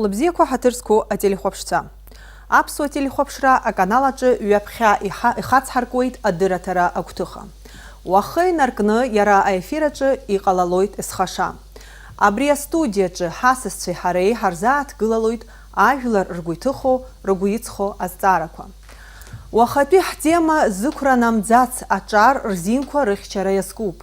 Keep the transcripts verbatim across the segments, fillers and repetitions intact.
Лыбзиақәа, ҳаҭыр зқәу ателехәаԥшцәа. Аԥсуа телехәаԥшра аканал аҿы ҩаԥхьа иҳа-, ихацҳаркуеит адырраҭара агәҭыха. Уахы инаркны иара аефир аҿы иҟалалоит зхаша. Абри астудиаҿы ҳасасцәеи ҳареи ҳарзааҭгылалоит ажәлар ргәы иҭыхо, ргәы иҵхо азҵаарақәа. Уахатәи ҳтема зықәра намӡац аҿар рзинқәа рыхьчара иазкуп.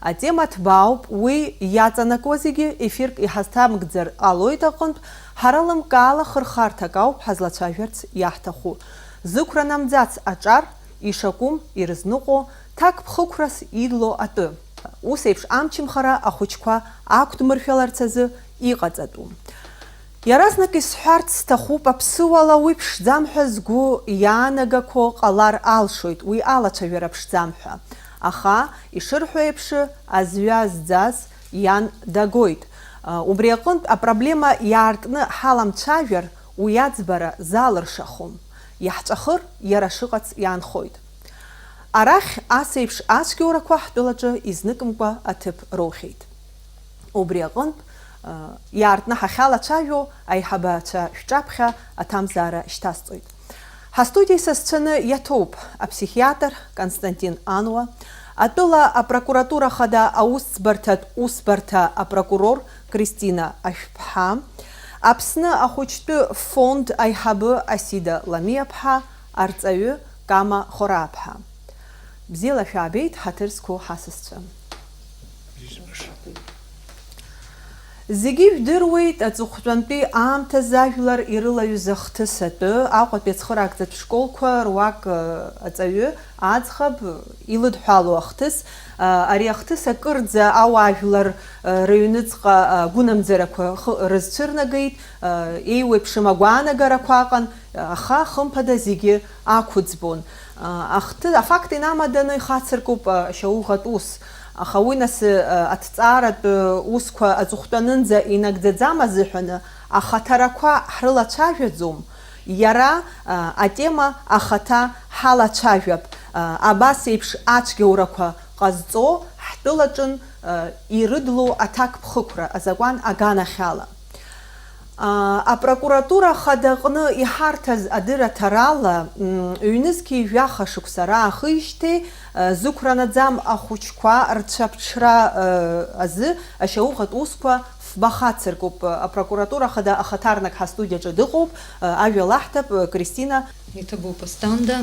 Атема ҭбаауп, уи иаҵанакуа зегьы ефирк иҳазҭамгӡар ҟалоит аҟынтә, ҳара лымкаала хырхарҭак ауп ҳазлацәажәарц иаҳҭаху. Зықәра намӡац аҿар ишакәым ирызныҟәо, ҭакԥхықәрас идло атәы. Ус еиԥш амчымхара ахәыҷқәа ақәдмыршәаларц азы иҟаҵатәу. Иаразнак исҳәарц сҭахуп, аԥсыуала уи ԥшӡам ҳәа згәы иаанагақәо ҟалар алшоит, уи алацәажәара ԥшӡам ҳәа. Аха, ишырҳәо еиԥш, азҩа зӡаз иан дагоит. Убри аҟынтә апроблема иаартны ҳаламцәажәар, уи аӡбара залыршахом. Иаҳҵәахыр, иара шыҟац иаанхоит. Арахь ас еиԥш ацәгьоурақәа ҳтәылаҿы изныкымкәа аҭыԥ роухьеит. Убри аҟынтә, а, иаартны ҳахьалацәажәо аиҳабацәа шәҿаԥхьа аҭамзаара шьҭасҵоит. Ҳастудиа исасцәаны иаҭоуп аԥсихиатр Константин Ануа, атәыла апрокуратура хада аусӡбарҭатә усбарҭа апрокурор Кристина Ашәԥҳа, Аԥсны ахәыҷтәы фонд аиҳабы Асида Ламиаԥҳа, арҵаҩы Кама Хорааԥҳа. Бзиала шәаабеит, ҳаҭыр зқәу ҳасасцәа. Зегьы ижәдыруеит, аҵыхәтәантәи аамҭазы ажәлар ирылаҩыз ахҭыс атәы, Аҟәатәи ацхыраагӡатә школқәа руак, э, аҵаҩы аӡӷаб илыдҳәалоу ахҭыс, э, ари ахҭыс акырӡа ауаажәлар, э, рыҩныҵҟа, э, гәынамӡарақәа хы-, рызцәырнагеит, э, еиуеиԥшым агәаанагарақәа аҟан, аха, хымԥада, зегьы ақәыӡбон. Ахҭы-, афакт инамаданы ихацыркуп ашьауӷатә ус. Аха уи нас, аҭҵааратә усқәа аҵыхәтәанынӡа инагӡаӡам азыҳәаны ахаҭарақәа ҳрылацәажәаӡом. Иара, атема ахаҭа ҳалацәажәап. Абас еиԥш ацәгьоурақәа ҟазҵо ҳтәылаҿын ирыдлоу аҭакԥхықәра азакәан аганахьала. Апрокуратура хадаҟны иҳарҭаз адырраҭарала, м, ҩнызқьи жәаха шықәса раахижьҭеи, э, зықәранаӡам ахәыҷқәа рцәаԥҽра, э, азы ашьауӷатә усқәа фба хацыркуп. Апрокуратура хада ахаҭарнак ҳастудиаҿы дыҟоуп, э, ажәа лаҳҭап, э, Кристина. Иҭабуп, Асҭанда.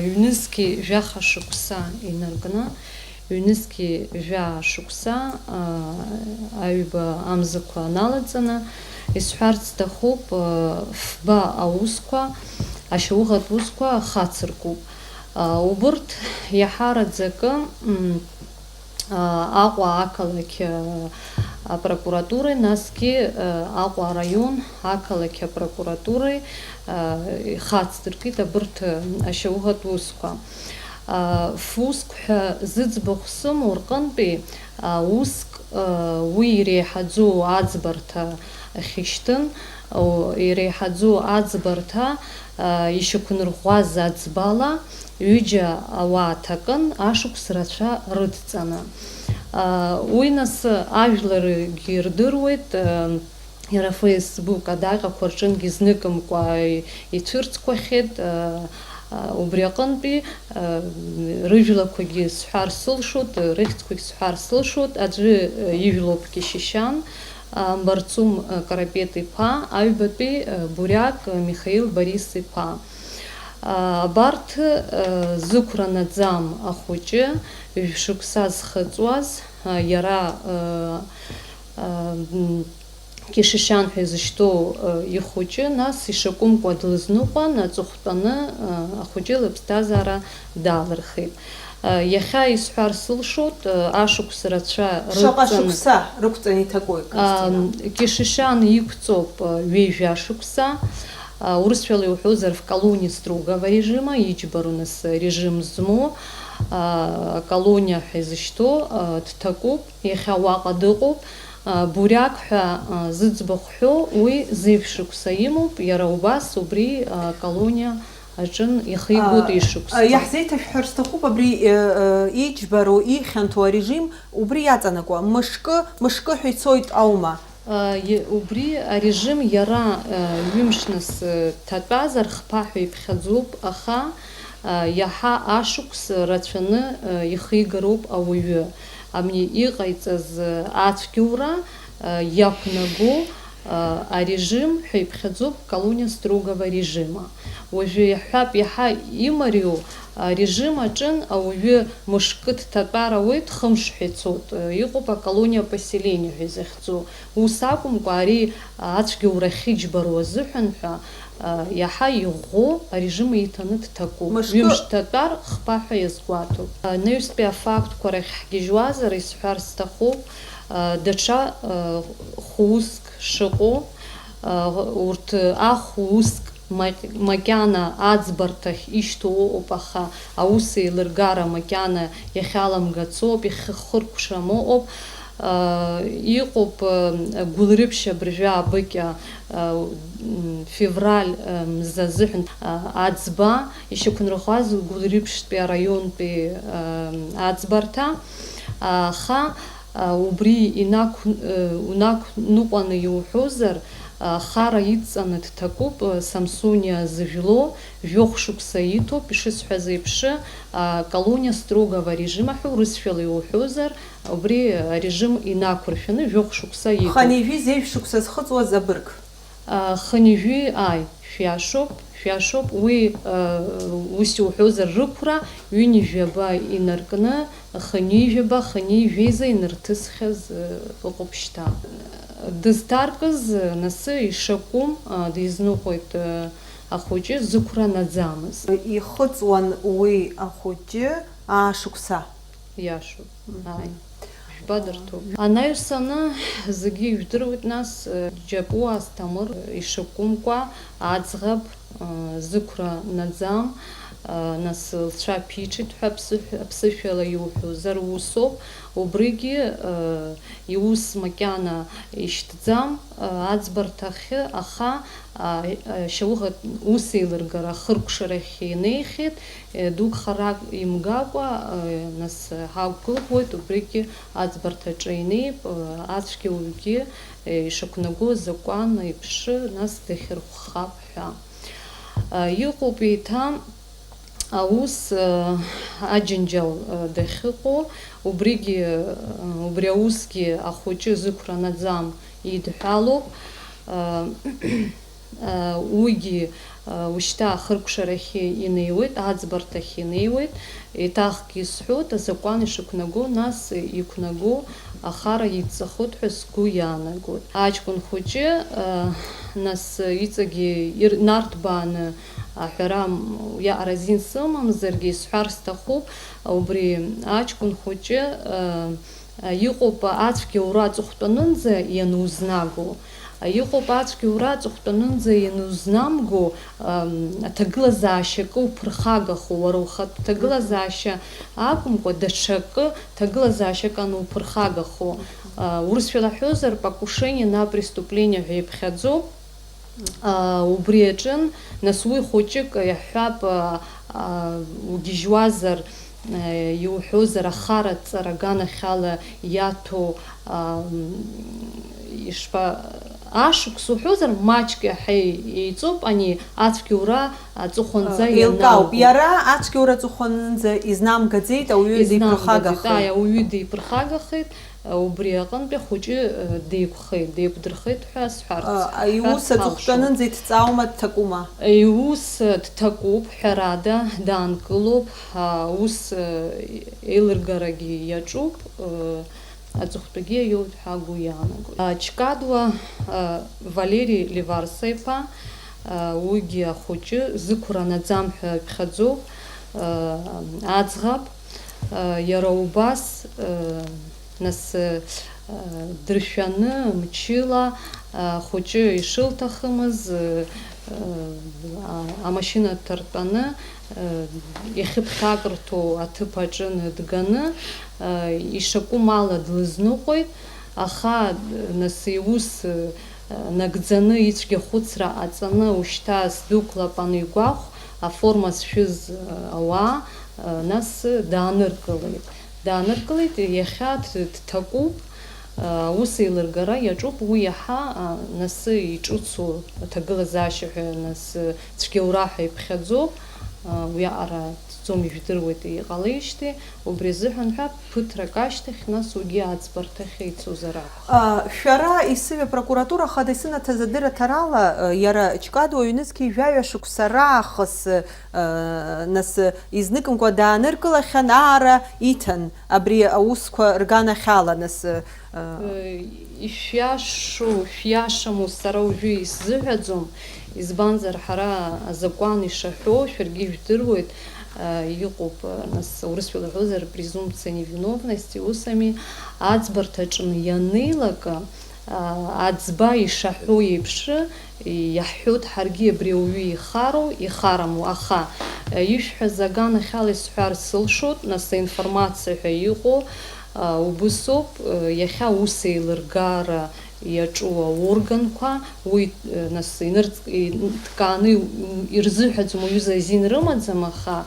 Ҩнызқьи жәаха шықәса инаркны, ҩнызқьи жәаа шықәса, аа, аҩба амзақәа налаҵаны, исҳәарц сҭахуп, аа, фба аусқәа, ашьауӷатә усқәа хацыркуп. Аа, убырҭ иаҳараӡакы, м, аа, Аҟәа ақалақь, аа, апрокуратуреи, насгьы, аа, Аҟәа араион ақалақь апрокуратуреи, аа, ихацдыркит абырҭ, аа, ашьауӷатә усқәа. Фуск ҳәа зыӡбахә сымоу рҟынтәи, уск, уи иреиҳаӡоу аӡбарҭа ахьышьҭын, иреиҳаӡоу аӡбарҭа ишьақәнырӷәӷәаз аӡбала ҩыџьа ауаа ҭакын ашықәс рацәа рыдҵаны. Уи нас ажәларгьы ирдыруеит, Иара Facebook адаҟьақәа рҿынгьы зныкымкәа ицәырҵқәахьеит, а, а, убри аҟынтәи, а, рыжәлақәагьы сҳәар сылшоит, рыхьӡқәагь сҳәар сылшоит, аӡәы, а, ижәлоуп Кьышьышьан, а, Марцум, а, Карапет-иԥа, аҩбатәи, а, Буриак, а, Михаил Борис-иԥа. А, абарҭ, а, зықәра наӡам ахәыҷы, ҩ-шықәса зхыҵуаз, а, иара, а, а, м, Кьышышьан ҳәа изышьҭоу, э, ихәыҷы, нас ишакәымкәа длызныҟәан, аҵыхәтәаны, э, ахәыҷы лыԥсҭазаара далырхит. Э, иахьа исҳәар сылшоит, э, ашықәс рацәа Шаҟа рықәҵаны, шықәса рықәҵаны иҭакуи, а, Кристина? Кьышышьан иқәҵоуп, э, ҩажәа шықәса. А, урысшәала иуҳәозар, в колонии строгого режима, иџьбароу нас режим змоу, а, аколониа ҳәа изышьҭоу, а, дҭакуп. Иахьа уаҟа дыҟоуп, а, Буриак ҳәа, а, зыӡбахә ҳәоу, уи зеижә шықәса имоуп, иара убас убри, а, колониа аҿын ихигоит А, ишықәсқәа. а, иаҳзеиҭашәҳәар сҭахуп абри, э, э, иџьбароу, ихьанҭоу арежим убри иаҵанакуа, мышкы, мышкы ҳәа ицоит аума? Убри арежим иара ҩымш нас дҭатәазар, хԥа ҳәа иԥхьаӡоуп, аха иаҳа ашықәс рацәаны ихигароуп ауаҩы. Абни иҟаиҵаз ацәгьоура иақәнаго арежим ҳәа иԥхьаӡоуп колония строгого режима. Уажәы иаҳҳәап, иаҳа имариоу арежим аҿын ауаҩы мышкы дҭатәар ауеит, хымш ҳәа ицоит, иҟоуп аколония поселение ҳәа изыхьӡу. Ус акәымкәа, ари ацәгьоурахь иџьбароу азыҳәан ҳәа, а, иаҳа иӷәӷәоу арежим иҭаны дҭакуп. Мышкы- Ҩымш дҭатәар, хԥа ҳәа иазгәаҭоуп. Анаҩстәи афактқәа рахь ҳгьежьуазар, исҳәар сҭахуп, а, даҽа, а, хә-уск шыҟоу, а, урҭ ахә-уск ма-, макьана аӡбарҭахь ишьҭоу ыҟоуп, аха аус еилыргара макьана иахьаламгац ыҟоуп, ихыркәшам ыҟоуп. Иҟоуп, Гәылрыԥшь абыржәы абыкьа, февраль мза азыҳәан аӡба ишьақәнарӷәӷәаз Гәылрыԥшьтәи араионтәи аӡбарҭа, аха убри инақә-, унақәныҟәаны иуҳәозар, ахара идҵаны дҭакуп, Самсониа зыжәлоу, жәохә шықәса иҭоуп, ишысҳәаз еиԥш, колония строгого режима ҳәа урысшәала иуҳәозар, убри арежим инақәыршәаны жәохә шықәса иҭоуп. Хынҩажәи зеижә шықәса зхыҵуаз абырг. Хынҩажәи, ааи, шәиашоуп, шәиашоуп, уи, ус иуҳәозар, рықәра ҩынҩажәаба инаркны, хынҩажәаба, хынҩажәеиза инарҭысхьаз ыҟоуп шьҭа. Дызҭаркыз, нас, ишакәым, дизныҟәеит ахәыҷы зықәра наӡамыз. Ихыҵуан уи ахәыҷы аашықәса. Иашоуп. Мгм. Ааи. Жәба дырҭоуп. Анаҩсаны зегьы ижәдыруеит, нас, Џьапуа Асҭамыр ишакәымкәа аӡӷаб, зықәра наӡам, нас лцәа ԥиҽит ҳәа аԥсышә-, аԥсышәала иуҳәозар усоуп. Убригьы, иус макьана ишьҭӡам, аӡбарҭахьы, аха, шьауӷа ус еилыргара ахыркәшарахь инеихьеит, дук харак имгакәа, нас ҳақәгәыӷуеит, убригьы аӡбарҭаҿы инеип, ацәгьоугьы ишақәнаго азакәан еиԥш, нас дахьырхәхап ҳәа. Иҟоуп еиҭа аус, аџьынџьал дахьыҟоу, убригьы, убри аусгьы ахәыҷы зықәра наӡам идҳәалоуп. Уигьы ушьҭа ахыркәшарахьы инеиуеит, аӡбарҭахь инеиуеит, еиҭахгьы исҳәоит, азакәан ишықәнаго, нас иқәнаго ахара идҵахоит ҳәа сгәы иаанагоит. Аҷкәын хәыҷы, нас иҵегьы ир-, нарҭбааны аҳәара м-, иаҟара азин сымамзаргьы, исҳәар сҭахуп, убри аҷкәын хәыҷы, Иҟоуп ацәгьоура аҵыхәтәанынӡа ианузнаго. Иҟоуп ацәгьоура аҵыхәтәанынӡа ианузнамго, ам, аҭагылазаашьа акы уԥырхагахо, уара ухатә ҭагылазаашьа акәымкәа, даҽа акы ҭагылазаашьак ануԥырхагахо. А, урысшәала ҳҳәозар, покушение на преступление ҳәа иԥхьаӡоуп. А, убри аҿын, нас, уи хәыҷык иаҳҳәап, а, а, угьежьуазар, а, иуҳәозар, ахараҵара аганахьала иаҭәоу, а, м, ишԥа-, ашықәс уҳәозар, маҷк иаҳа еиҵоуп, ани ацәгьоура аҵыхәанӡа А, еилкаауп. Ианалго. Иара ацәгьоура аҵыхәанынӡа изнамгаӡеит, ауаҩы Изнамгаӡеит, диԥырхагахеит. Ааи, ауаҩы диԥырхагахеит. Убри аҟынтәи ахәыҷы, э, деиқәхеит, деиқәдырхеит ҳәа сҳәарц, А, иус сҳәарц ҳалшоит. Аҵыхәтәанынӡа дҵааума, дҭакума? Иус, э, дҭакуп, ҳәарада, даанкылоуп, аус, э, еилыргарагьы иаҿуп, э, аҵыхәтәагьы иоуеит ҳәа агәы иаанагоит. А, Чкадуа, э, Валери Леварса-иԥа, э, уигьы ахәыҷы зықәра наӡам ҳәа иԥхьаӡоуп, э, аӡӷаб, э, иара убас, э, Нас, э, дыршәаны, мчыла, э, ахәыҷы ишылҭахымыз, э, э, а-, амашьына ҭартәаны, э, иахьыԥхьакырҭоу аҭыԥ аҿы дганы, э, ишакәым ала длызныҟәеит, аха, нас, иус, э, нагӡаны, ицәгьа хәыцра ҟаҵаны, ушьҭа сдәықәлап анигәахә, аформа зшәыз, э, ауаа, э, нас дааныркылеит. Дааныркылеит, иахьа д-, дҭакуп, Аус еилыргара иаҿуп, уи иаҳа, а, нас иҿыцу аҭагылазаашьа ҳәа, нас, цәгьаура ҳәа иԥхьаӡоуп, а, уиаҟара ӡӡом, ижәдыруеит иҟалеижьҭеи, убри азыҳәан ҳәа ԥыҭрак ашьҭахь, нас уигьы аӡбарҭахь ицозар акәхап. А, шәара исыҩ апрокуратура хада исынаҭаз адырраҭарала, а, иара Ҷкадуа ҩнызқьи жәаҩа шықәса раахыс, а, нас изныкымкәа дааныркылахьан, аара иҭан абри аусқәа рганахьала, нас, а, Ишәиашоу, шәиашаму сара уажәы исзыҳәаӡом, избанзар, ҳара азакәан ишаҳәо шәаргьы ижәдыруеит, а, иҟоуп, а, нас, урысшәала ҳәозар, презумпция невиновности, ус ами, аӡбарҭаҿы ианеилак, а, аӡба ишаҳәо еиԥш, иаҳҳәоит ҳаргьы абри ауаҩы ихароу, ихараму, аха, а, ишәҳәаз аганахьала исҳәар сылшоит, нас, аинформациа ҳәа иҟоу, а, убысоуп, а, иахьа аус еилыргара иаҿу аорганқәа, уи, а, нас, инырҵ-, и-, ҭкааны иу-, ирзыҳәаӡом, уҩыза азин рымаӡам, аха,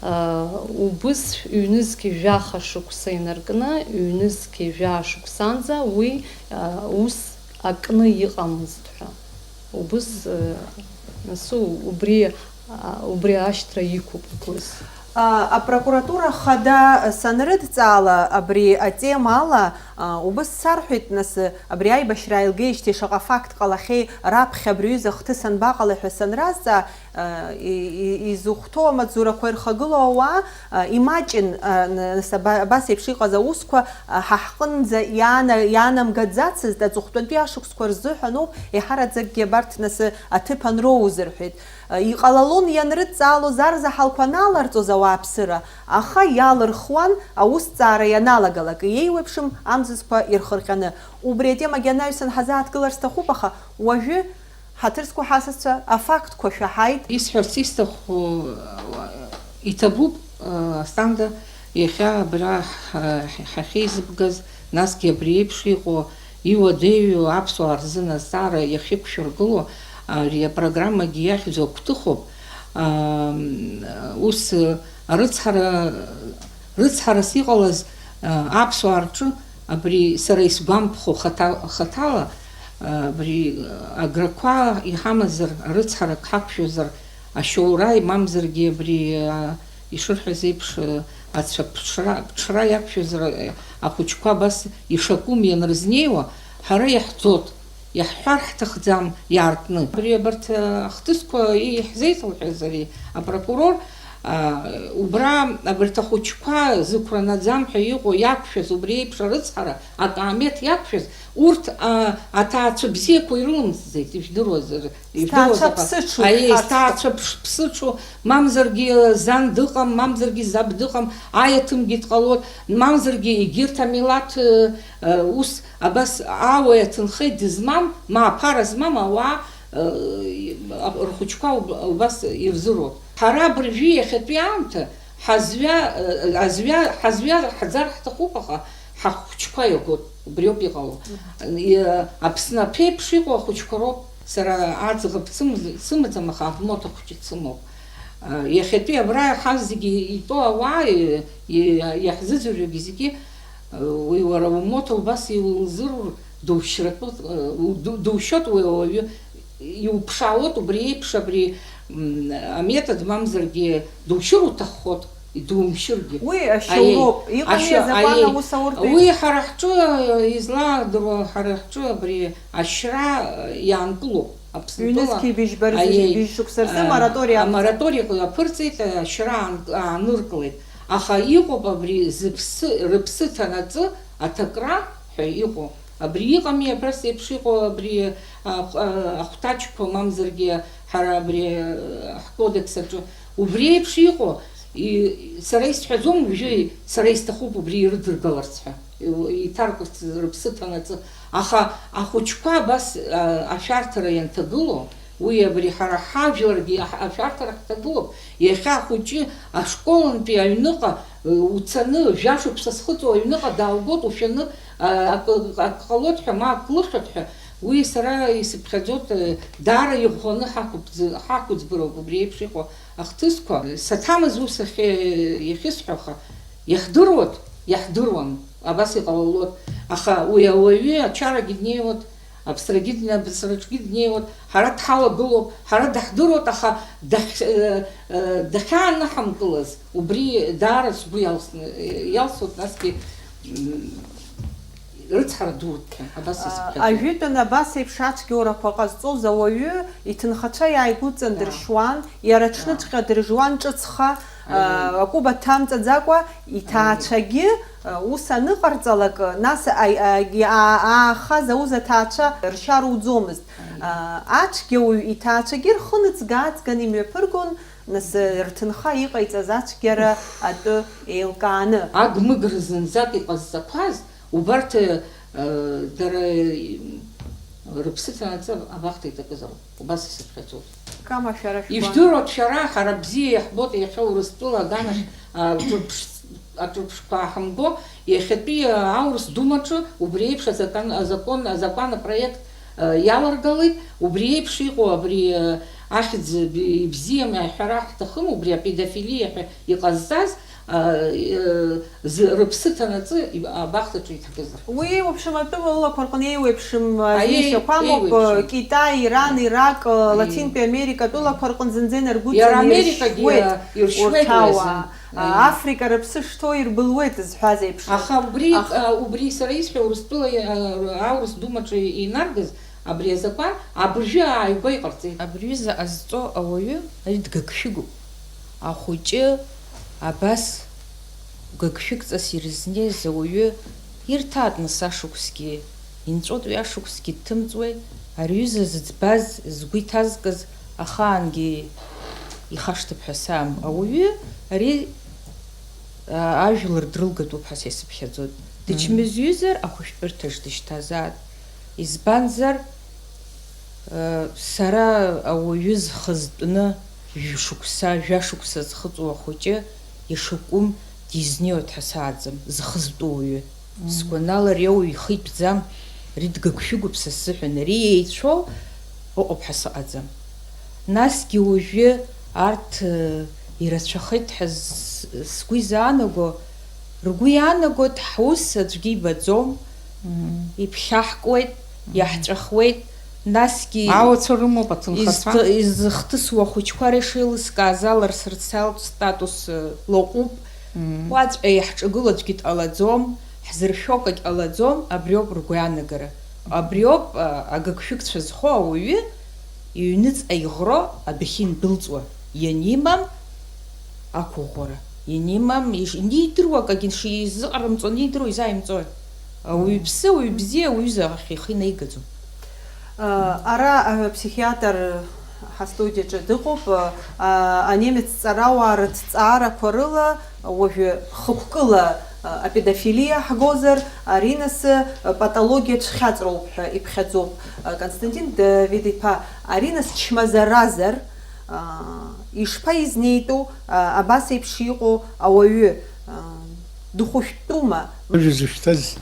а, убыс ҩнызқьи жәаха шықәса инаркны, ҩнызқьи жәаа шықәсанӡа уи, а, ус акны иҟамызт ҳәа. Убыс, а, нас, у-, убри, а, убри ашьҭра иқәуп убыс. А, апрокуратура хада санрыдҵаала абри атема ала, а, убыс сарҳәеит, нас, абри аибашьра ааилгеижьҭеи шаҟа факт ҟалахьеи, раԥхьа абри аҩыза ахҭыс анбаҟалеи ҳәа санразҵаа, а, и-, и-, изыхәҭоу амаҵзурақәа ирхагылоу ауаа, а, имаҷын, а, н-, нас аба-, абас еиԥш иҟаз аусқәа, а, ҳа ҳҟынӡа иаана-, иаанамгаӡацызт, аҵыхәтәантәи ашықәсқәа рзыҳәаноуп, еиҳараӡакгьы абарҭ, нас, аҭыԥ анроуз рҳәеит. Иҟалалон ианрыдҵаалоз арзаҳалқәа анааларҵоз ауааԥсыра, аха иалырхуан аусҭҵаара ианалагалак, иеиуеиԥшым амзызқәа ирхырҟьаны. Убри атемагьы анаҩсан ҳазааҭгылар сҭахуп, аха уажәы, ҳаҭыр зқәу ҳасасцәа, афактқәа шәаҳаит. Исҳәарц исҭаху, иҭабуп, Асҭанда, иахьа абра ҳ-, ҳахьеизыбгаз, насгьы абри еиԥш иҟоу, иуадаҩу аԥсуаа рзын азҵаара иахьықәшәыргыло, ари апрограммагьы иахьӡу агәҭыхоуп. Ам, ус, арыцҳара, рыцҳарас иҟалаз, а, аԥсуаа рҿы абри сара исгәамԥхо хаҭа-, хаҭала, а, абри аграқәа иҳамазар, рыцҳарак ҳақәшәозар, ашьоура, имамзаргьы абри, а, ишырҳәаз еиԥш, а, ацәа ԥҽра, ԥҽра иақәшәозар, а, ахәыҷқәа абас ишакәым ианрызнеиуа, ҳара иаҳӡот, иаҳҳәар ҳҭахӡам иаартны. Абри абарҭ, а, ахҭысқәа иҳзеиҭалҳәаз ари апрокурор, а, убра абарҭ ахәыҷқәа зықәра наӡам ҳәа иҟоу иақәшәаз убри еиԥш арыцҳара, акаамеҭ иақәшәаз, урҭ, а, аҭаацәа бзиақәа ирылымсӡеит, ижәдыруазар, ижәдыруазар. Сҭаацәа ԥсыҽуп, аиеи, ҳәарҭ. Сҭаацәа ԥш-, ԥсыҽу, мамзаргьы зан дыҟам, мамзаргьы заб дыҟам, аиаҭымгьы дҟалоит, мамзаргьы егьырҭ амилаҭ, э, э, ус, абас ауаҩ аҭынхеит дызмам, ма аԥара змам ауаа, э, рхәыҷқәа уб-, убас ирзыруат. Ҳара абыржәы иахьатәи аамҭа ҳазҩа, э, азҩа, ҳазҩа ҳӡар ҳҭахуп, аха ҳахәыҷқәа иагот, убриоуп иҟало. Мгм. И-, Аԥсны аԥеиԥш иҟоу ахәыҷқәа роуп. Сара аӡӷаб сымаз-, сымаӡам, аха абмота хәыҷы дсымоуп. А, иахьатәи абра ҳазегьы итәоу ауаа, и-, и-, иаҳзыӡырҩуагьы зегьы, а, уи уара умота убас иузырур, душьратәы, а, у-, ду-, душьот уи ауаҩы, иуԥшаауот убри еиԥш абри, м, аметод мамзаргьы душьыр уҭаххот, идумшьыргьы. Уи ашьоуроуп. Аиеи. Иҟами ашьо-, азакәан аиеи. Аус ауртә еиԥш. Уи ҳара ҳҿы излаадыруа, ҳара ҳҿы абри ашьра иаанкылоуп. Аԥсны Ҩнызқьи быжьба рзы, аиеи, быжь шықәса рзы а, мораториа ақәҵан. Амораториа аԥырҵеит, ашьра аан-, ааныркылеит. Аха иҟоуп абри зыԥсы, рыԥсы ҭанаҵы аҭакра ҳәа иҟоу. Абри иҟами абас еиԥш иҟоу абри, а, а, ахәҭаҷқәа мамзаргьы ҳара абри, а, ҳкодекс аҿы. Убри еиԥш иҟоу, и-, сара исҳәаӡом уажәы, сара исҭахуп убри ирыдыргаларц ҳәа. Иу-, иҭаркырц рыԥсы ҭанаҵы. Аха ахәыҷқәа абас, а, ашәарҭара ианҭагылоу, уи абри ҳара ҳажәларгьы аҳ-, ашәарҭара ҳҭагылоуп. Иахьа ахәыҷы ашколынтәи аҩныҟа, э, уцаны, жәашықәса зхыҵуа аҩныҟа дааугот, ушәаны, а, акы, акы ҟалот ҳәа, ма акы лыхьот ҳәа, уи сара исыԥхьаӡот, э, даара иӷәӷәаны ҳақәыбӡ-, ҳақәыӡбыроуп убри еиԥш иҟоу ахҭысқәа. Саҭамыз ус ахьы-, иахьысҳәо, аха иаҳдыруот, иаҳдыруан. Абас иҟалалот. Аха уи ауаҩы ачарагьы днеиуеит, аԥсрагьы дне-, аԥсраҿгьы днеиуеит, ҳара дҳалагылоуп, ҳара даҳдыруеит, аха дахь-, э, э, дахьаанаҳамкылаз, убри даара сгәы иалсны, иалсуеит, насгьы, м, рыцҳара дуӡӡа, абас А, исыԥхьаӡоит. Ажәытәан абас еиԥш ацәгьоурақәа ҟазҵоз ауаҩы иҭынхацәа иааигәыҵандыршьуан, иара аҽныҵәҟьа дыржуан ҿыцха, а, акәыба дҭамҵаӡакәа, иҭаацәагьы, а, ус аныҟарҵалак, нас а, а, а, аахаз ауз аҭаацәа ршьа руӡомызт. А, ацәгьауаҩ иҭаацәагьы рхы ныҵга-ааҵган имҩаԥыргон, нас, рҭынха иҟаиҵаз ацәгьара атәы еилкааны. Агмыгра зынӡак иҟазҵақәаз, убарҭ, э, дара, э, рыԥсы ҭанаҵы абахҭа иҭакызароуп, убас исыԥхьаӡоит. Кама шәара шәгәан- Ижәдыруа шәара, ҳара бзиа иаҳбоит иахьа Урыстәыла аганахь, а, ҿырԥш-, аҿырԥшқәа ҳамбо, иахьатәи, а, аурыс думаҿы убри еиԥш азакан-, азакон, азакәан апроект, а, иаларгалеит, убри еиԥш иҟоу абри, а, ахьӡ б-, ибзиам аҳәара ҳҭахым, убри апедофилиа ҳәа иҟазҵаз, а, э, зы-, рыԥсы ҭанаҵы иб-, абахҭаҿы иҭакызар. Уи еиуеиԥшым атәыла лылақәа рҟны еиуеиԥшым, а, Аиеи, еиуеиԥшым. Китай, Иран, Ирак, а, Аиеи. Латинтәи Америка атәылақәа рҟны зынӡа инаргәыдҵаны Иара Америкагьы, иршьуеит а, иршьуеит урҭ уи ауаа. Азы. А, Аиеи. Африка рыԥсы шҭоу ирбылуеит зҳәаз еиԥш. Аха убри, Ах- а, убри сара исҳәо Урыстәыла, а, аурыс думаҿы инаргаз абри азакәан абыржәы ааигәа иҟарҵеит. Абри аҩыза ҟазҵо ауаҩы ари дгыгшәыгуп. Ахәыҷы абас гыгшәыгҵас ирызнеиз ауаҩы ирҭаатәны сашықәсгьы, инҵәотәи ашықәсгьы дҭымҵуеи, ари аҩыза зыӡбаз згәы иҭазкыз ахаангьы ихашҭып ҳәа саам. Ауаҩы ари, а, ажәлар дрылгатәуп ҳәа са исыԥхьаӡоит. Дычмазаҩызар, ахәышәтәырҭаҿ дышьҭазаат. Избанзар, э, сара ауаҩы зхы зтәны, жәшықәса, жәашықәса зхыҵуа ахәыҷы ишакәым дизнеиуеит ҳәа сааӡам, зхы зтәу ауаҩы. Сгәанала, ари ауаҩ ихы итәӡам, ари дгыгшәыгуп са сзыҳәан, ари еицәоу ыҟоуп ҳәа сыҟаӡам. Насгьы уажәы арҭ, э, ирацәахеит ҳәа з-, сгәы изаанаго, ргәы иаанагоит, ҳус аӡәгьы ибаӡом, иԥхьаҳкуеит, иаҳҵәахуеит, насгьы Аауацәа рымоуп аҭынхацәа. изҭ-, изыхҭысуа ахәыҷқәа реишеилыскааз ала рсоциалтә статус, э, лаҟәуп. Уаҵәҟьа иаҳҿагыло аӡәгьы дҟалаӡом, ҳзыршәо акагь ҟалаӡом, абриоуп ргәы иаанагара. Абриоуп, а, агыгшәыгцәа зхоу ауаҩы иҩныҵҟа иӷро адәахьы индәылҵуа, ианимам ақәыӷәӷәара, ианимам иш-, ианидыруа акагь шизыҟарымҵо анидыруа изааимҵои? Ауаҩԥсы, ауаҩ бзиа, ауаҩыза ахь ихы инаигаӡом. Ара аԥсихиатр ҳастудиаҿы дыҟоуп. Анемец ҵарауаа рыҭҵаарақәа рыла уажәы хықәкыла апедофилиа ҳгозар, ари нас патологиа цәхьаҵроуп ҳәа иԥхьаӡоуп. Константин Давид-иԥа, ари нас чмазаразар, ишԥаизнеитәу абас еиԥш иҟоу ауаҩы? Дыхәышәтәума? Ажәа зышәҭаз,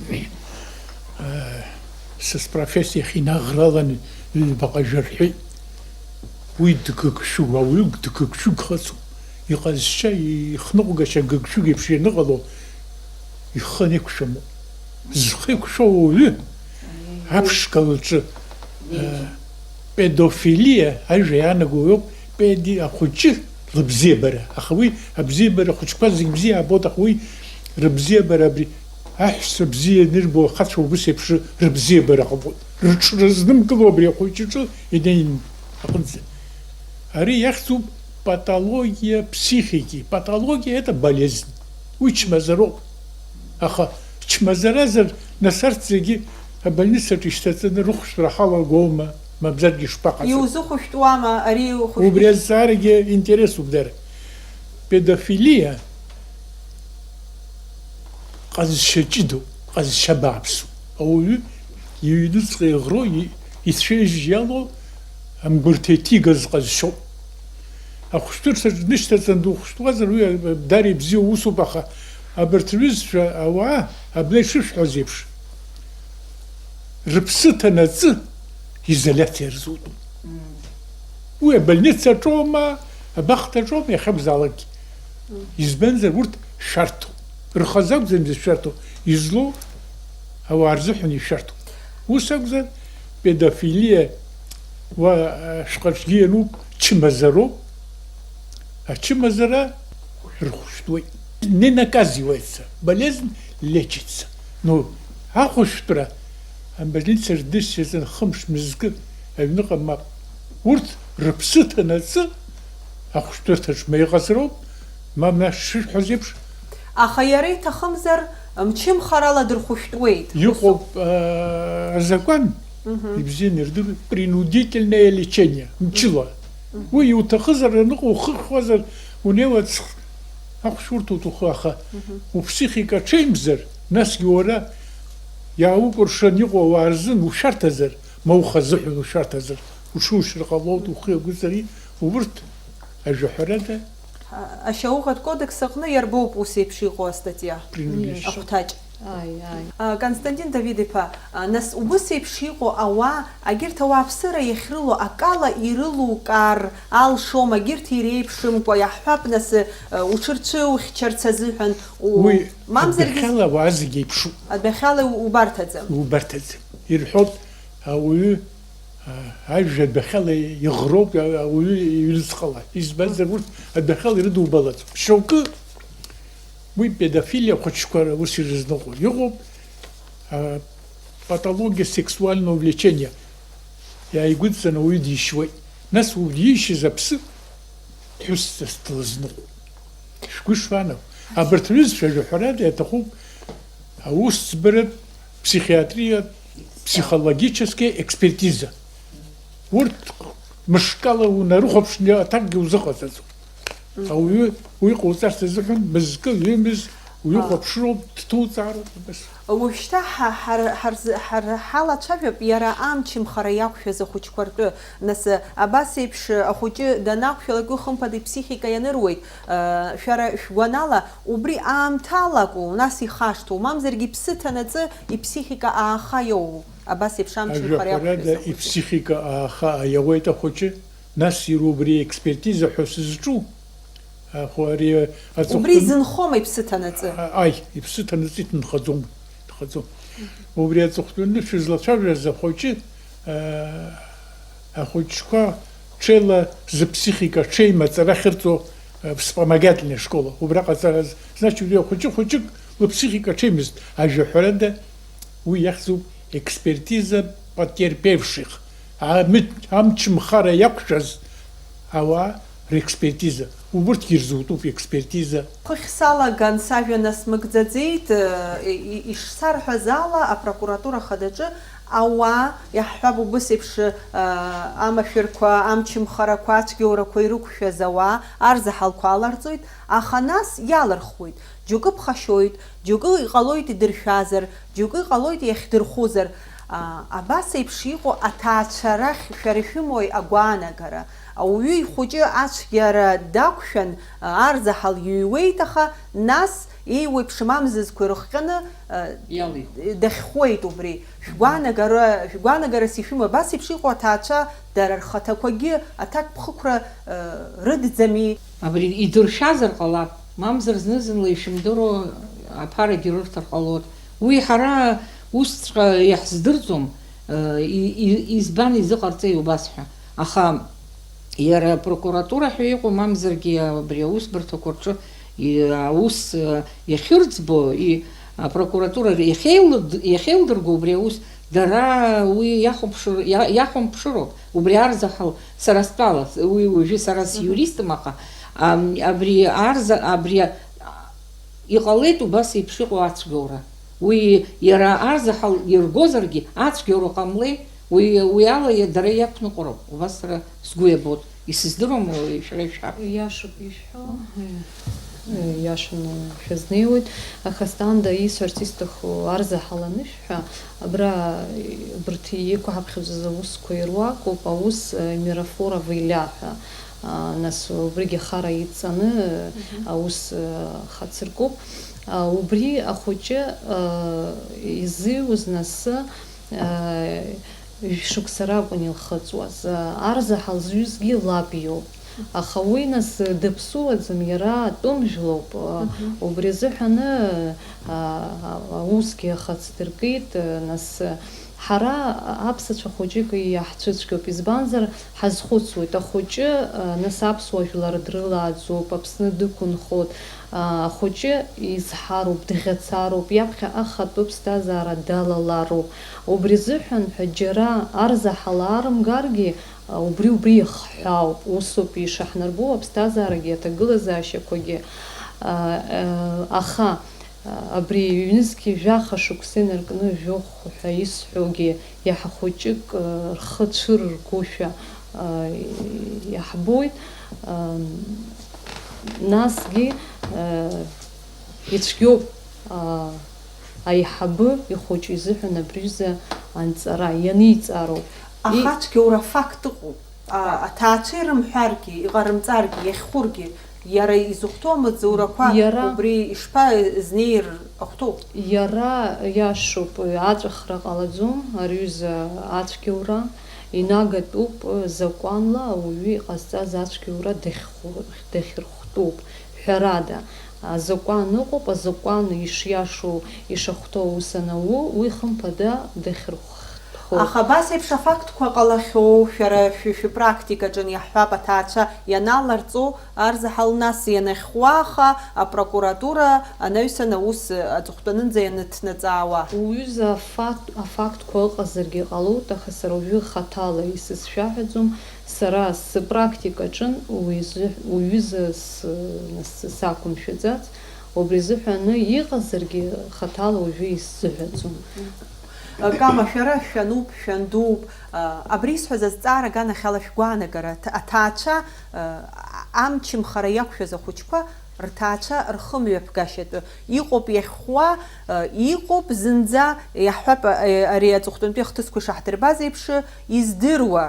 э, са спрофессиа иахьинаӷралан ҩбаҟа жәа рҳәеит. Уи дгыгшәыгә, ауаҩы дгыгшәыгхацуп. Иҟазшьа, ихныҟәгашьа гыгшәыгә еиԥш ианыҟало, ихы анеиқәшәамоуп. Зхы еиқәшәо ауаҩы аԥшқа лҿы, э, Педофилиа ажәа иаанаго иоуп, педи ахәыҷы лыбзиабара. Аха уи абзиабара, ахәыҷқәа зегь бзиа аабоит, аха уи рыбзиабара абри аҳәса бзиа анырбо ахацәа убыс еиԥш рыбзиабара ҟалоит. Рыҽрызнымкыло абри ахәыҷы иҿы инеин аҟынӡа. Ари иахьӡуп патологиа психики. Патология это болезнь. Уи чмазароуп. Аха чмазаразар, нас арҭ зегьы абольницаҿы ишьҭаҵаны рыхәшәтәра ҳалагома, мамзаргьы ишԥаҟаҵари? Иузыхәышәтәуама ари ухәышәтәышәтә? Убри азҵаарагьы интересуп дара. Педофилиа ҟазшьа ҷыдоуп, ҟазшьа бааԥсуп. Ауаҩы иҩныҵҟа иӷро, и-, ицәеижь иалоу амгәарҭа иҭигаз ҟазшьоуп. Ахәшәтәырҭаҿ днышьҭаҵан духәышәтәуазар, уи дара ибзиоу усуп, аха абарҭ рҩызцәа ауаа, абна ишышәҳәоз еиԥш, рыԥсы ҭанаҵы, изоляциа рзутәуп. Уи абольницаҿоума, абахҭаҿоума, иахьакәзаалакгьы. Избанзар, урҭ шәарҭоуп. Рхазы акәӡам изышәарҭоу, излоу Ауаа рзыҳәан ишәарҭоуп. Ус акәзар, педофилиа уа, а, шәҟаҿгьы иануп, чмазароуп. Ачымазара рхәышәтәуеит. Не наказывается, болезнь лечится. Ну, ахәышәтәра, абольница рдысшьаҿы хымш мызкы аҩныҟа мап. Урҭ рыԥсы ҭанаҵы ахәышәтәырҭаҿ ма иҟазароуп, ма, ма шышәҳәаз еиԥш. Аха иара иҭахымзар, мчымхарала дырхәышәтәуеит. Иҟоуп, аа, азакәан, Мгм. ибзианы ирдыруеит, принудительное лечение, мчыла. Мгм. Уи иуҭахызар, аныҟа ухыхьуазар, унеиуа ц-, ахәшә урҭоит ухы, аха Мгм. уԥсихика ҽеимзар, насгьы уара иааукәыршан иҟоу ауаа рзын ушәарҭазар, ма ухазыҳәан ушәарҭазар, уҽушьыр ҟалоит, ухы иагәыҵари, убырҭ ажәаҳәарада. Ашьауӷатә кодекс аҟны иарбоуп ус еиԥш иҟоу астатиа. Принудительно. Ахәҭаҷ. Ааи, ааи. А, Константин Давид-иԥа, а, нас убыс еиԥш иҟоу ауаа, агьырҭ ауааԥсыра иахьрылоу акала ирылукаар алшома, агьырҭ иреиԥшымкәа, иаҳҳәап, нас, а, уҽырцәыухьчарц азыҳәан, у-, Уи мамзаргьы адәахьала ауаа зегьы еиԥшуп. Адәахьала у-, убарҭаӡам. Убарҭаӡам. Ирҳәоит, ауаҩы, а, ажәа адәахьала иӷроуп, а, ауаҩы иҩныҵҟала. Избанзар, урҭ адәахьала ирыдубалаӡом. Шьоукы Уи педофилиа ахәыҷқәа ус ирызныҟәо. Иҟоуп, а, патология сексуального влечения. Иааигәыдҵаны ауаҩы дишьуеит. Нас уи иишьыз аԥсы ԥҳәысҵас длызныҟәоит. Шәгәы шԥаанагоу? Абарҭ рҩызцәа, ҳәарада, иаҭахуп аусӡбаратә, психиатриатә, психологическая экспертиза. Урҭ мышкала унарыхәаԥшны аҭакгьы узыҟаҵаӡом. Мгм. Ауаҩы уи ҟауҵарц азыҳәан мызкы, ҩымыз уихәаԥшроуп, дҭуҵаароуп, убас. Уажәшьҭа ҳа-, ҳар-, ҳарз-, ҳар-, ҳалацәажәап иара амчымхара иақәшәаз ахәыҷқәа ртәы. Нас, абас еиԥш ахәыҷы данақәшәалак, уи хымԥада иԥсихика ианыруеит. Э, шәара шәгәанала, убри аамҭалакәу, нас ихашҭу, мамзаргьы иԥсы ҭанаҵы иԥсихика ааха иоуоу? Абас еиԥш амчымхара Ажәаҳәарада, иақәшәаз ахәыҷы. Иԥсихика ааха аиауеит ахәыҷы, нас иара убри аекспертиза ҳәа сызҿу, ахәы ари аҵыхәтәан- Убри изынхома иԥсы ҭанаҵы? А-, аи, иԥсы ҭанаҵы иҭынхаӡом, иҭынхаӡом. Убри аҵыхәтәаны шәызлацәажәаз ахәыҷы, а, ахәыҷқәа ҽеила зыԥсихика ҽеимаҵ арахь ирҵо, а, вспомогательная школа, убра ҟаҵараз, значит, убри ахәыҷы хәыҷык лыԥсихика ҽеимызт, ажәаҳәарада, Уи иахьӡуп експертиза потерпевших, амч-, амчымхара иақәшәаз ауаа рекспертиза. Убырҭгьы ирзутәуп експертиза. Хыхь салаган сажәа насмыгӡаӡеит, и-, и-, ишсарҳәаз ала, апрокуратура хадаҿы ауаа, иаҳҳәап, убыс еиԥш, амашәырқәа, амчымхарақәа, ацәгьоурақәа ирықәшәаз ауаа арзаҳалқәа аларҵоит, аха нас иалырхуеит. Џьоукы ԥхашьоит, џьоукы иҟалоит идыршәазар, џьоукы иҟалоит иахьдырхәызар. А, абас еиԥш иҟоу аҭаацәа рахь шәара ишәымои агәаанагара? Ауаҩы ихәыҷы ацәгьара дақәшәан, а, арзаҳал иҩуеит, аха нас еиуеиԥшым амзызқәа ирыхҟьаны, а, Иалихуеит. Дахьхәуеит убри. Шәгәаанагара, шәгәаанагарас ишәымоу абас еиԥш иҟоу аҭаацәа дара рхаҭақәагьы аҭакԥхықәра, а, рыдӡами? Абри идыршәазар ҟалап, мамзар зны-зынла ишәымдыруа аԥарагьы рырҭар ҟалоит. Уи ҳара усҵәҟьа иаҳздырӡом, э, и-, и-, избан изыҟарҵеи убас ҳәа. Аха иара апрокуратура ҳәа иҟоу, мамзаргьы абри аусбарҭақәа рҿы и-, аус, э, иахьырӡбо, и-, апрокуратура иахьеилырд-, иахьеилдырго убри аус, Дара уи иахәаԥшыр-, иа-, иахәамԥшыроуп, убри арзаҳал сара стәала, уи уажәы сара Мгм. сиуристым, аха, ам, абри арза-, абри а-, иҟалеит убас еиԥш иҟоу ацәгьоура. Уи иара арзаҳал иргозаргьы, ацәгьоура ҟамлеи, уи, уи ала иа-, дара иақәныҟәароуп, убас сара сгәы иабоит. Исыздыруам, уи шәара ишәҳәап. Иашоуп ишәҳәо, э, э, иашаны шәазнеиуеит, аха асҭанда исҳәарц исҭаху арзаҳал анышәҳәа, абра, э, абарҭ иқәҳаԥхьаӡаз аусқәа ируакуп, аус, э, Мирофоров Илиа ҳәа, а, нас убригьы ахара идҵаны, э, Мгм. аус, э, хацыркуп. А, убри ахәыҷы, э, изиуз нас, э, Шықәса ракәын илхыҵуаз. Арзаҳал зҩызгьы лаб иоуп. Аха уи, нас, дыԥсуаӡам, иара атәым жәлоуп. Мгм. Убри азыҳәаны, а, а, аусгьы ахаҵдыркит, нас, ҳара аԥсацәа хәыҷык иаҳцәыцәгьоуп, избанзар, ҳазхәыцуеит, ахәыҷы, а, нас, аԥсуа жәлар дрылааӡоуп, Аԥсны дықәынхоит, а, ахәыҷы изҳароуп, дӷьацароуп, иаԥхьа ахатәы ԥсҭазаара далалароуп. Убри азыҳәан ҳәа џьара арзаҳал аарымгаргьы, убри-убри ихҳәаауп, усоуп ишаҳнарбо аԥсҭазаарагьы аҭагылазаашьақәагьы. А, а, аха, а, абри ҩнызқьи жәаха шықәса инаркны жәохә ҳәа исҳәогьы иаҳа хәыҷык, а, рхы цәырыргошәа, а, иаҳбоит. А, насгьы, а, ицәгьоуп, а, аиҳабы ихәыҷы изыҳәан абри аҩыза анҵара, ианиҵароуп. Аха ацәгьоура афакт ыҟоуп. А, аҭаацәа ирымҳәаргьы, иҟарымҵаргьы, иахьхәыргьы, иара изыхәҭоу амаҵзурақәа Иара убри ишԥа-, знеир ахәҭоу? Иара иашоуп, аҵәахра ҟалаӡом, ари аҩыза ацәгьоура инагатәуп, закәанла ауаҩы иҟазҵаз ацәгьоура дахьхәы-, дахьырхәтәуп, ҳәарада. Азакәан ыҟоуп, азакәан ишиашоу, ишахәҭоу аус анауу, уи хымԥада дахьырхәҭоу. Аха абас еиԥш афактқәа ҟалахьоу, шәара шәи шәыпрактикаҿы иаҳҳәап, аҭаацәа ианаларҵо, арзаҳал нас ианахьхәа, аха апрокуратура анаҩсан аус аҵыхәтәанынӡа ианыҭнаҵаауа. Уҩыза афакт-, афактқәа ыҟазаргьы ҟалоит, аха сара уажәы хаҭала исызшәаҳәаӡом. Сара сыпрактикаҿын уи зы-, уҩыза с-, нас сақәымшәаӡац, убри азыҳәаны иҟазаргьы хаҭала уажәы исзыҳәаӡом. Кама, шәара шәануп, шәандууп. Абри исҳәаз азҵаара аганахьала шәгәаанагара, аҭ-, аҭаацәа, амчымхара иақәшәаз ахәыҷқәа рҭаацәа рхымҩаԥгашьатәы иҟоуп иахьхәуа, иҟоуп зынӡа, иаҳҳәап, ари аҵыхәтәантәи ахҭысқәа ишаҳдырбаз еиԥш, издыруа,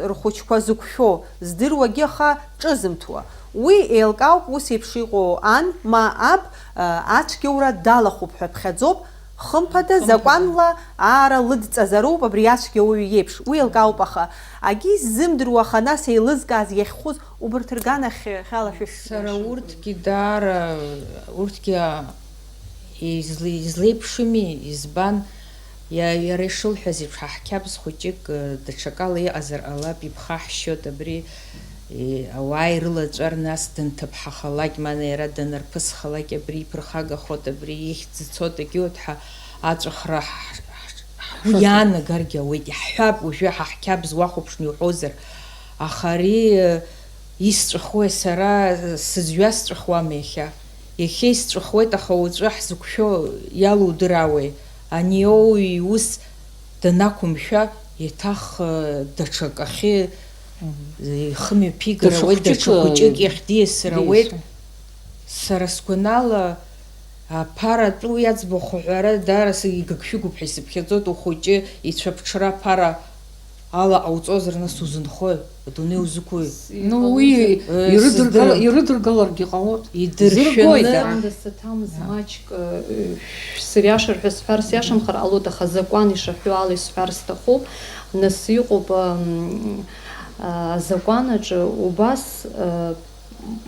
рхәыҷқәа зықәшәо здыруагьы, аха ҿызымҭуа. Уи еилкаауп ус еиԥш иҟоу ан, ма аб, ацәгьоура далахәуп ҳәа ԥхьаӡоуп, хымԥада, закәанла аара лыдҵазароуп абри ацәгьауаҩ иеиԥш, уи еилкаауп, аха агьы иззымдыруа, аха нас еилызкааз иахьхәыз убарҭ рганахьала шәышәшәа. Сара урҭгьы даара, урҭгьы изле-, излеиԥшыми, избан, иа-, иара ишылҳәаз еиԥш, ҳаҳқьабз хәыҷык, ы, даҽакала иҟазар ҟалап, иԥхаҳшьоит абри, и, ауаа ирылаҵәар, нас дынҭыԥҳахалак, мана иара данарԥысхалак, абри иԥырхагахоит, абри ихьӡ цоит, егьиуеит ҳәа аҵәахра ҳ-, ҳ-, ҳгәы иаанагаргьы ауеит, иаҳҳәап, уажәы ҳаҳқьабз уахәаԥшны иуҳәозар, аха ари, ы, исҵәахуеи, сара, ы, сызҩа сҵәахуама иахьа? Иахьа исҵәахуеит, аха уаҵәы ҳзықәшәо иалудыраауеи? Ани ауаҩ иус данақәымшәа, еиҭах, э, даҽакахьы, э, ихы мҩаԥигар Даҽа ауеит, хәыҷык, даҽа э, хәыҷык иахь диасыр диасыр. Ауеит. Сара сгәанала, аԥара атәы уи аӡбахә аҳәара даара игыгшәыгуп ҳәа исыԥхьаӡоит, ухәыҷы ицәаԥҽра аԥара ала ҟауҵозар, нас узынхои? Адунеи узықәуи? Ну, уи Э, ирыдыргала-, сыздырам. Ирыдыргаларгьы ҟалоит. Идыршәаны. Зыргои, да. Аанда саҭамыз маҷк, э, шәсыриашар ҳәа сҳәар сиашамхар ҟалоит, аха азакәан ишаҳәо ала исҳәар сҭахуп. Нас иҟоуп, ам, а, азакәан аҿы убас, э,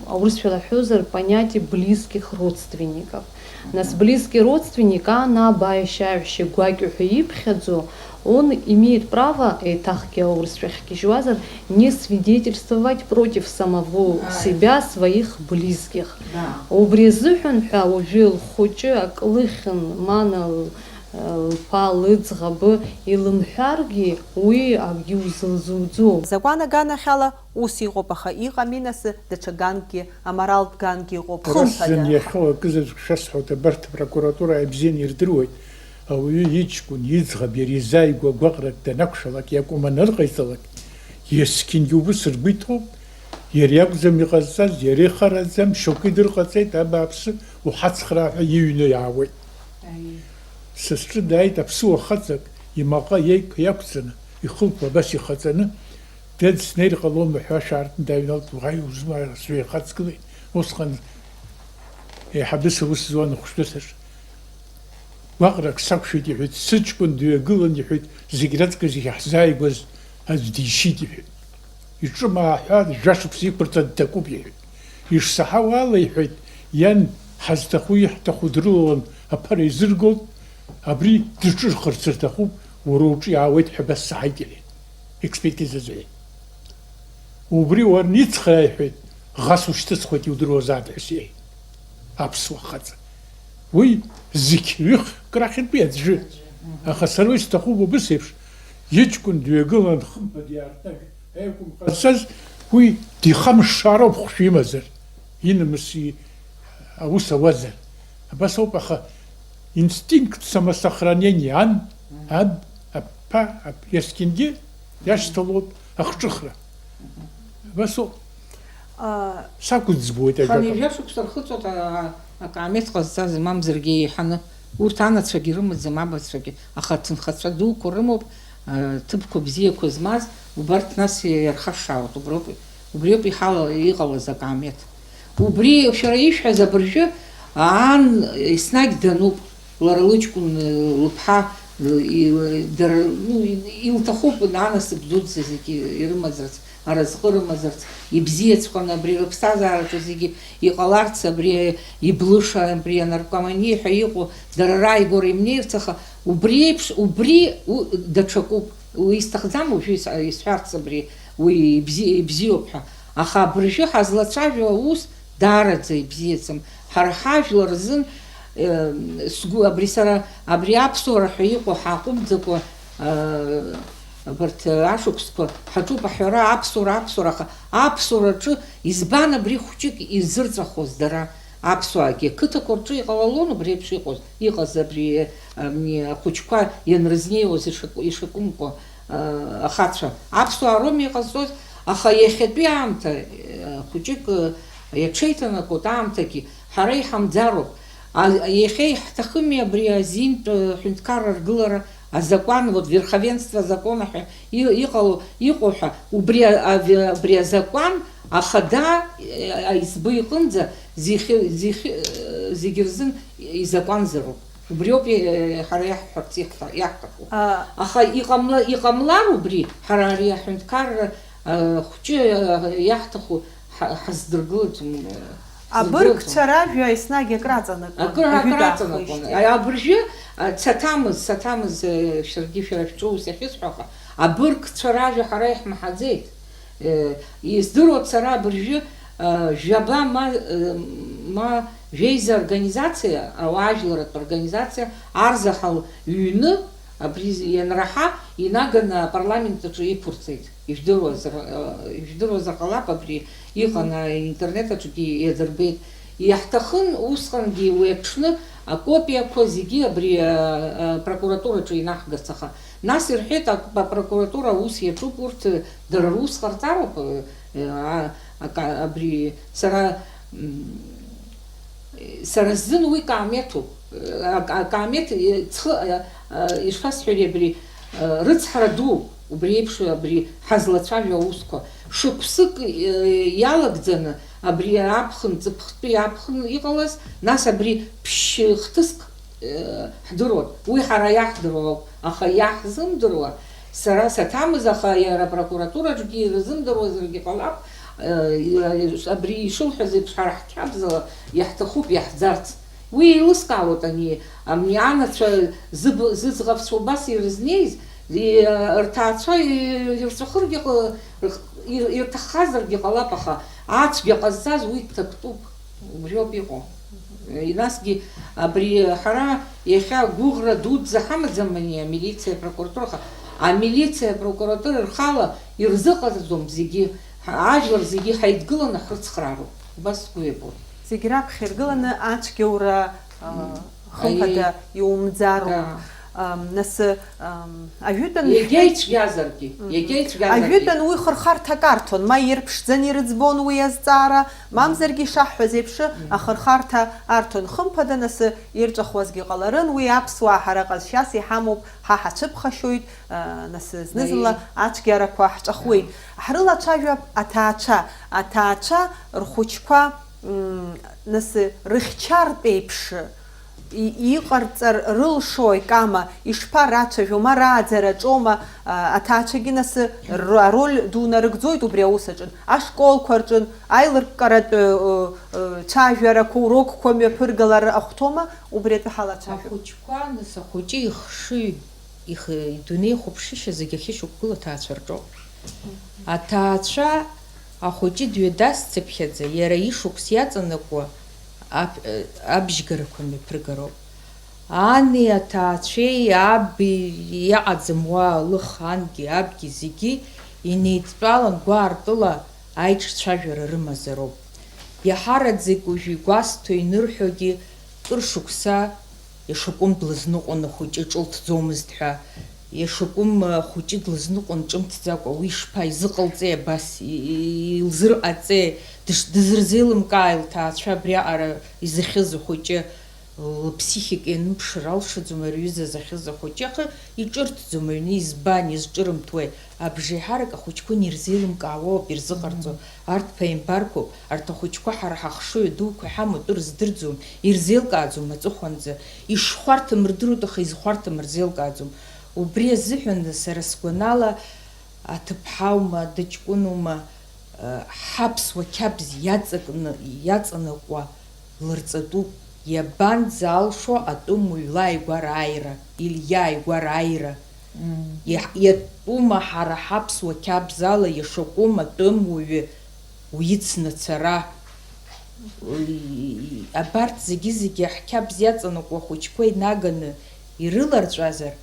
аурысшәала ҳҳәозар, понятие близких родственников. Нас близкий родственник, а, на, ба, иашьа, иаҳәшьа, гәакьа ҳәа иԥхьаӡо, он имеет право, еиҭахгьы аурысшәахь гьежьуазар, не свидетельствовать против самого себя своих близких. Да. Убри азыҳәан ҳәа уажәы лхәыҷы ак лыхьын, мана л-, лԥа лыӡӷабы илымҳәаргьы, уи акгьы узылзуӡом. Закәан аганахьала ус иҟоуп, аха иҟами нас даҽа ганкгьы, аморалтә ганкгьы ыҟоуп, Ара хымԥада. Сзын иахьоу акызаҵәык шәасҳәоит, абарҭ апрокуратура ибзианы ирдыруеит, ауаҩы иҷкәын, иӡӷаб иара изааигәа гәаҟрак данақәшәалак, иакәым анырҟаиҵалак, есқьынгьы убыс ргәы иҭоуп, иара иакәӡам иҟазҵаз, иара ихараӡам, шьоукы идырҟаҵеит, абааԥсы, уҳацхраа ҳәа иҩны иаауеит. Аиеи. Са сҿы дааит аԥсуа хаҵак, имаҟа иеиқәа иақәҵаны, ихылԥа абас ихаҵаны, дад, снеир ҟалома ҳәа ашә аартны дааҩналт, уаҳа иузмааира, сҩеихаҵгылеит. Усҟан еиҳабыс аус зуан ахәшәтәырҭаҿы. Гәаҟрак сақәшәеит, иҳәеит, сыҷкәын дҩагылан, иҳәеит, зегь раҵкыс иахьҳзааигәаз аӡә дишьит, иҳәеит. Иҿымааҳәа жәа-шықәса иқәырҵан дҭакуп, иҳәеит. Ишсаҳауа ала, иҳәеит, иан ҳазҭаху, иаҳҭаху дрылалан аԥара изыргоит, абри дырҿыхарц рҭахуп, уара уҿы иаауеит ҳәа абас саҳаит, иҳәеит, експертизазы, иҳәеит. Убри уарницхраа, иҳәеит, ӷас ушьҭысхуеит, иудыруазааит ҳәа сиҳәеит. Аԥсуа хаҵа. Уи зқьҩых крахьынтәи аӡәы. Аха сара уи сҭахуп убыс еиԥш, иҷкәын дҩагылан, хымԥада иаартны аиакәым ҟазҵаз, уи дихамшшаароуп хәшәы имазар, инамыс и-, аус ауазар. Абас ауп, аха инстинкт самосохранения ан, аб, аԥа, аб, иаскьынгьы иашьҭалоуп ахҿыхра. Абас ауп. А, сақәӡбуеит ажәакала. Хынҩажәа шықәса рхыҵуеит, а, акаамеҭ ҟазҵаз, мамзаргьы еиҳаны. Урҭ анацәагьы рымаӡам, абацәагьы, аха аҭынхацәа дуқәа рымоуп, а, ҭыԥқәа бзиақәа змаз, убарҭ нас иархашшаауеит, уброуп, убриоуп иҳала-, иҟалаз акаамеҭ. Убри шәара ишәҳәаз абыржәы аан еснагь дануп, лара лыҷкәын, лыԥҳа, и-, дара, ну, илҭахуп анасыԥ дуӡӡа зегьы ирымазарц, аразҟы рымазарц, ибзиаҵәҟьаны абри рыԥсҭазаараҿы зегьы иҟаларц, абри иблыша, абри анаркомани ҳәа иҟоу, дара рааигәара имнеирц, аха убри еиԥш, убри у-, даҽакуп. Уи исҭахӡам уажәы ис-, исҳәарц абри, уи ибзи-, ибзиоуп ҳәа. Аха абыржәы ҳазлацәажәо аус даараӡа ибзиаӡам. Ҳара ҳажәлар рзын, э, сгәы, абри сара, абри аԥсуара ҳәа иҟоу ҳаҟәымҵӡакәа, э, абарҭ ашықәсқәа ҳаҿуп аҳәара, аԥсуара, аԥсуара, аха аԥсуараҿы избан абри хәҷык изырҵәахуаз дара? Аԥсуаагьы ақыҭақәа рҿы иҟалалон убри еиԥш иҟоз, иҟаз абри, ами, ахәыҷқәа ианрызнеиуаз ишаку-, ишакәымкәа, а, ахацәа. Аԥсуаа роума иҟазҵоз, аха иахьатәи аамҭа, а, хәыҷык, а, иаҽеиҭанакуеит аамҭагьы, ҳара иҳамӡароуп. А, иахьа иаҳҭахыми абри азинтә, а, ҳәынҭқарра ргылара, азакәан, вот, верховенство закона ҳәа и-, иҟало, иҟоу ҳәа, убри а-, а-, абри азакәан ахада, а, аизбы иҟынӡа зихьы-, зихьы-, зегьы рзын изакәанзароуп. Убриоуп, э, ҳара иаҳҳәарц иаҳҭа-, иаҳҭаху. А, аха иҟамла-, иҟамлар убри, ҳара ари аҳәынҭқарра, а, хәҷы, а, иаҳҭаху ҳа-, ҳаздыргылаӡом, э, Абыргцәа ҳаздыргылаӡом. Ражәа еснагь акраҵанакуан, Акы-, акраҵанакуан. Абыржәы, а, цаҭамыз, цаҭамыз, э, шәаргьы шәара шәҿы ус иахьысҳәо, аха абыргцәа ражәа ҳара иаҳмаҳаӡеит. Э, издыруа сара абыржәы, э, жәаба ма, э, ма жәеиза организациа, ауаажәларратә организациа, арзаҳал ҩны, абри ианраҳа, инаганы апарламент аҿы иқәырҵеит. Ижәдыруазар, э, ижәдыруазар ҟалап, абри иҟан, аинтернет аҿгьы иадырбеит. Иаҳҭахын усҟангьы уи аҽны акопиақәа зегьы абри, э, э, апрокуратураҿы инаҳгарц, аха нас ирҳәеит, ак-, апрокуратура аус иаҿуп, урҭ, э, дара рус ҟарҵароуп, э, э, а-, ака-, абри сара, м, сара сзын уи каамеҭуп. Э, ак-, акаамеҭ, э, ҵхы, э, э, ишԥасҳәари абри, э, рыцҳара ду, убри еиԥш, абри ҳазлацәажәо аусқәа. Шықәсык, э, иалагӡаны, абри аԥхын, ҵыԥхтәи аԥхын иҟалаз, нас абри ԥшь-хҭыск, э, ҳдыруан. Уи ҳара иаҳдыруа ауп, аха иаҳзымдыруа сара саҭамыз, аха иара апрокуратураҿгьы ирзымдыруазаргьы ҟалап, э, абри ишылҳәаз еиԥш, ҳара ҳқьабзала иаҳҭахуп иаҳӡарц. Уи еилыскаауеит ани, ани анацәа зыб-, зыӡӷабцәа убас ирызнеиз, и-, рҭаацәа и-, ирҵәахыргьы ҟа-, рх-, ир-, ирҭаххазаргьы ҟалап, аха ацәгьа ҟазҵаз уи дҭактәуп. Убриоуп иҟоу. Насгьы абри ҳара иахьа гәыӷра дуӡӡа ҳамаӡам ани амилициа, апрокуратура, аха амилициа, апрокуратура рхала ирзыҟаҵаӡом зегьы, ҳа-, ажәлар зегьы ҳаидгыланы ҳрыцхраароуп. Убас сгәы иабоит. Зегь раԥхьа иргыланы ацәгьаура, а, М. хымԥада Аиеи. иумӡароуп. Да. Ам, нас, ам, ажәытәан Иагьа ицәгьазаргьы, Мгм. иагьа ицәгьазаргьы. Ажәытәан уи хырхарҭак арҭон, ма ирԥшӡаны ирыӡбон уи азҵаара, мамзаргьы ишаҳҳәаз еиԥш, Мгм. ахырхарҭа арҭон. Хымԥада, нас ирҵәахуазгьы ҟаларын, уи аԥсуаа ҳара ҟазшьас иҳамоуп, ҳа ҳацәыԥхашьоит, а, нас зны-зынла Аиеи. ацәгьарақәа ҳҿахуеит. Ҳрылацәажәап аҭаацәа, аҭаацәа рхәыҷқәа, м, нас рыхьчартә еиԥш, И-, иҟарҵар рылшои, Кама, ишԥарацәажәо, ма рааӡараҿома, а, аҭаацәагьы нас р-, ароль ду нарыгӡоит убри аус аҿын, ашколқәа рҿын, аилырккаратә, ы, ы, цәажәарақәа, урокқәа мҩаԥыргалар ахәҭома, убри атәы ҳалацәажәап. Ахәыҷқәа, нас ахәыҷы ихшыҩ, ихы, идунеи хәаԥшышьа зегьы ахьышьақәгылоу аҭаацәа рҿоуп. Аҭаацәа ахәыҷы дҩадасцыԥхьаӡа, иара ишықәс иаҵанакуа аб-, абжьгарақәа мҩаԥыргароуп. Ани аҭаацәеи аби иаҟаӡам уа лых, анги абги зегьы инеидтәалан гәаартыла аиҿцәажәара рымазароуп. Иаҳараӡак уажә игәасҭо, инырҳәогьы кыр шықәса Иашакәым длызныҟәон ахәыҷы ҿылҭӡомызт ҳәа. Иашакәым ахәыҷы длызныҟәон ҿымҭӡакәа, уи ишԥа, изыҟалҵеи абас, и-, и-, илзырҟаҵеи, дыш-, дызырзеилымкааи лҭаацәа абриаҟара изыхьыз ахәыҷы, лыԥсихика ианымԥшыр алшаӡом ари аҩыза захьыз ахәыҷы, аха иҿырҭӡом аҩны, избан, изҿырымҭуеи, абжеиҳарак ахәыҷқәа инирзеилымкаауоуп ирзыҟарҵо, арҭ ԥааимбарқәоуп, арҭ ахәыҷқәа ҳара ҳахшыҩ адуқәа иҳамоу атәы рыздырӡом, ирзеилкааӡом аҵыхәанӡа, ишхәарҭам рдыруеит, аха изхәарҭам рзеилкааӡом. Убри азыҳәан сара сгәанала, аҭыԥҳаума, дыҷкәынума, ҳаԥсуа қьабз иаҵакны, иаҵанакуа лырҵатәуп, иабанӡаалшо атәым уаҩ лааигәара ааира, или иааигәара ааира. Мм. Иаҳ-, иатәума ҳара ҳаԥсуа қьабз ала иашакәым атәым уаҩы уицны ацара? Уи, абарҭ зегьы-зегьы ҳқьабз иаҵанакуа ахәыҷқәа инаганы ирыларҵәазар,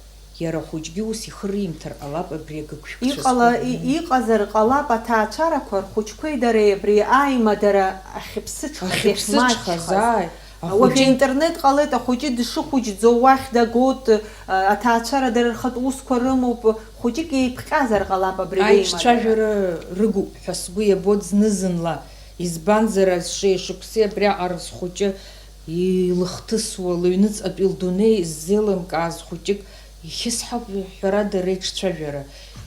иара ахәыҷгьы ус ихы риимҭар ҟалап абри агыгшәкцәа Иҟала-, зқәу. И-, иҟазар ҟалап аҭаацәарақәа рхәыҷқәеи дареи абри аимадара ахьыԥсыҽхаз, Ахьыԥсыҽхаз, иахьмаҷхаз. Ааи. Уажәы Ахәыҷы интернет ҟалеит, ахәыҷы дшыхәыҷӡоу уахь дагоит, а, аҭаацәара дара рхатә усқәа рымоуп, хәыҷык еиԥҟьазар ҟалап абри реимадара. Аиҿцәажәара рыгуп ҳәа сгәы иабоит зны-зынла, избанзар, ас шеишықәсеи абриаҟара схәыҷы илыхҭысуа, лыҩныҵҟатәи лдунеи ззеилымкааз хәыҷык ихьысҳауп, ҳәарада, реиҿцәажәара.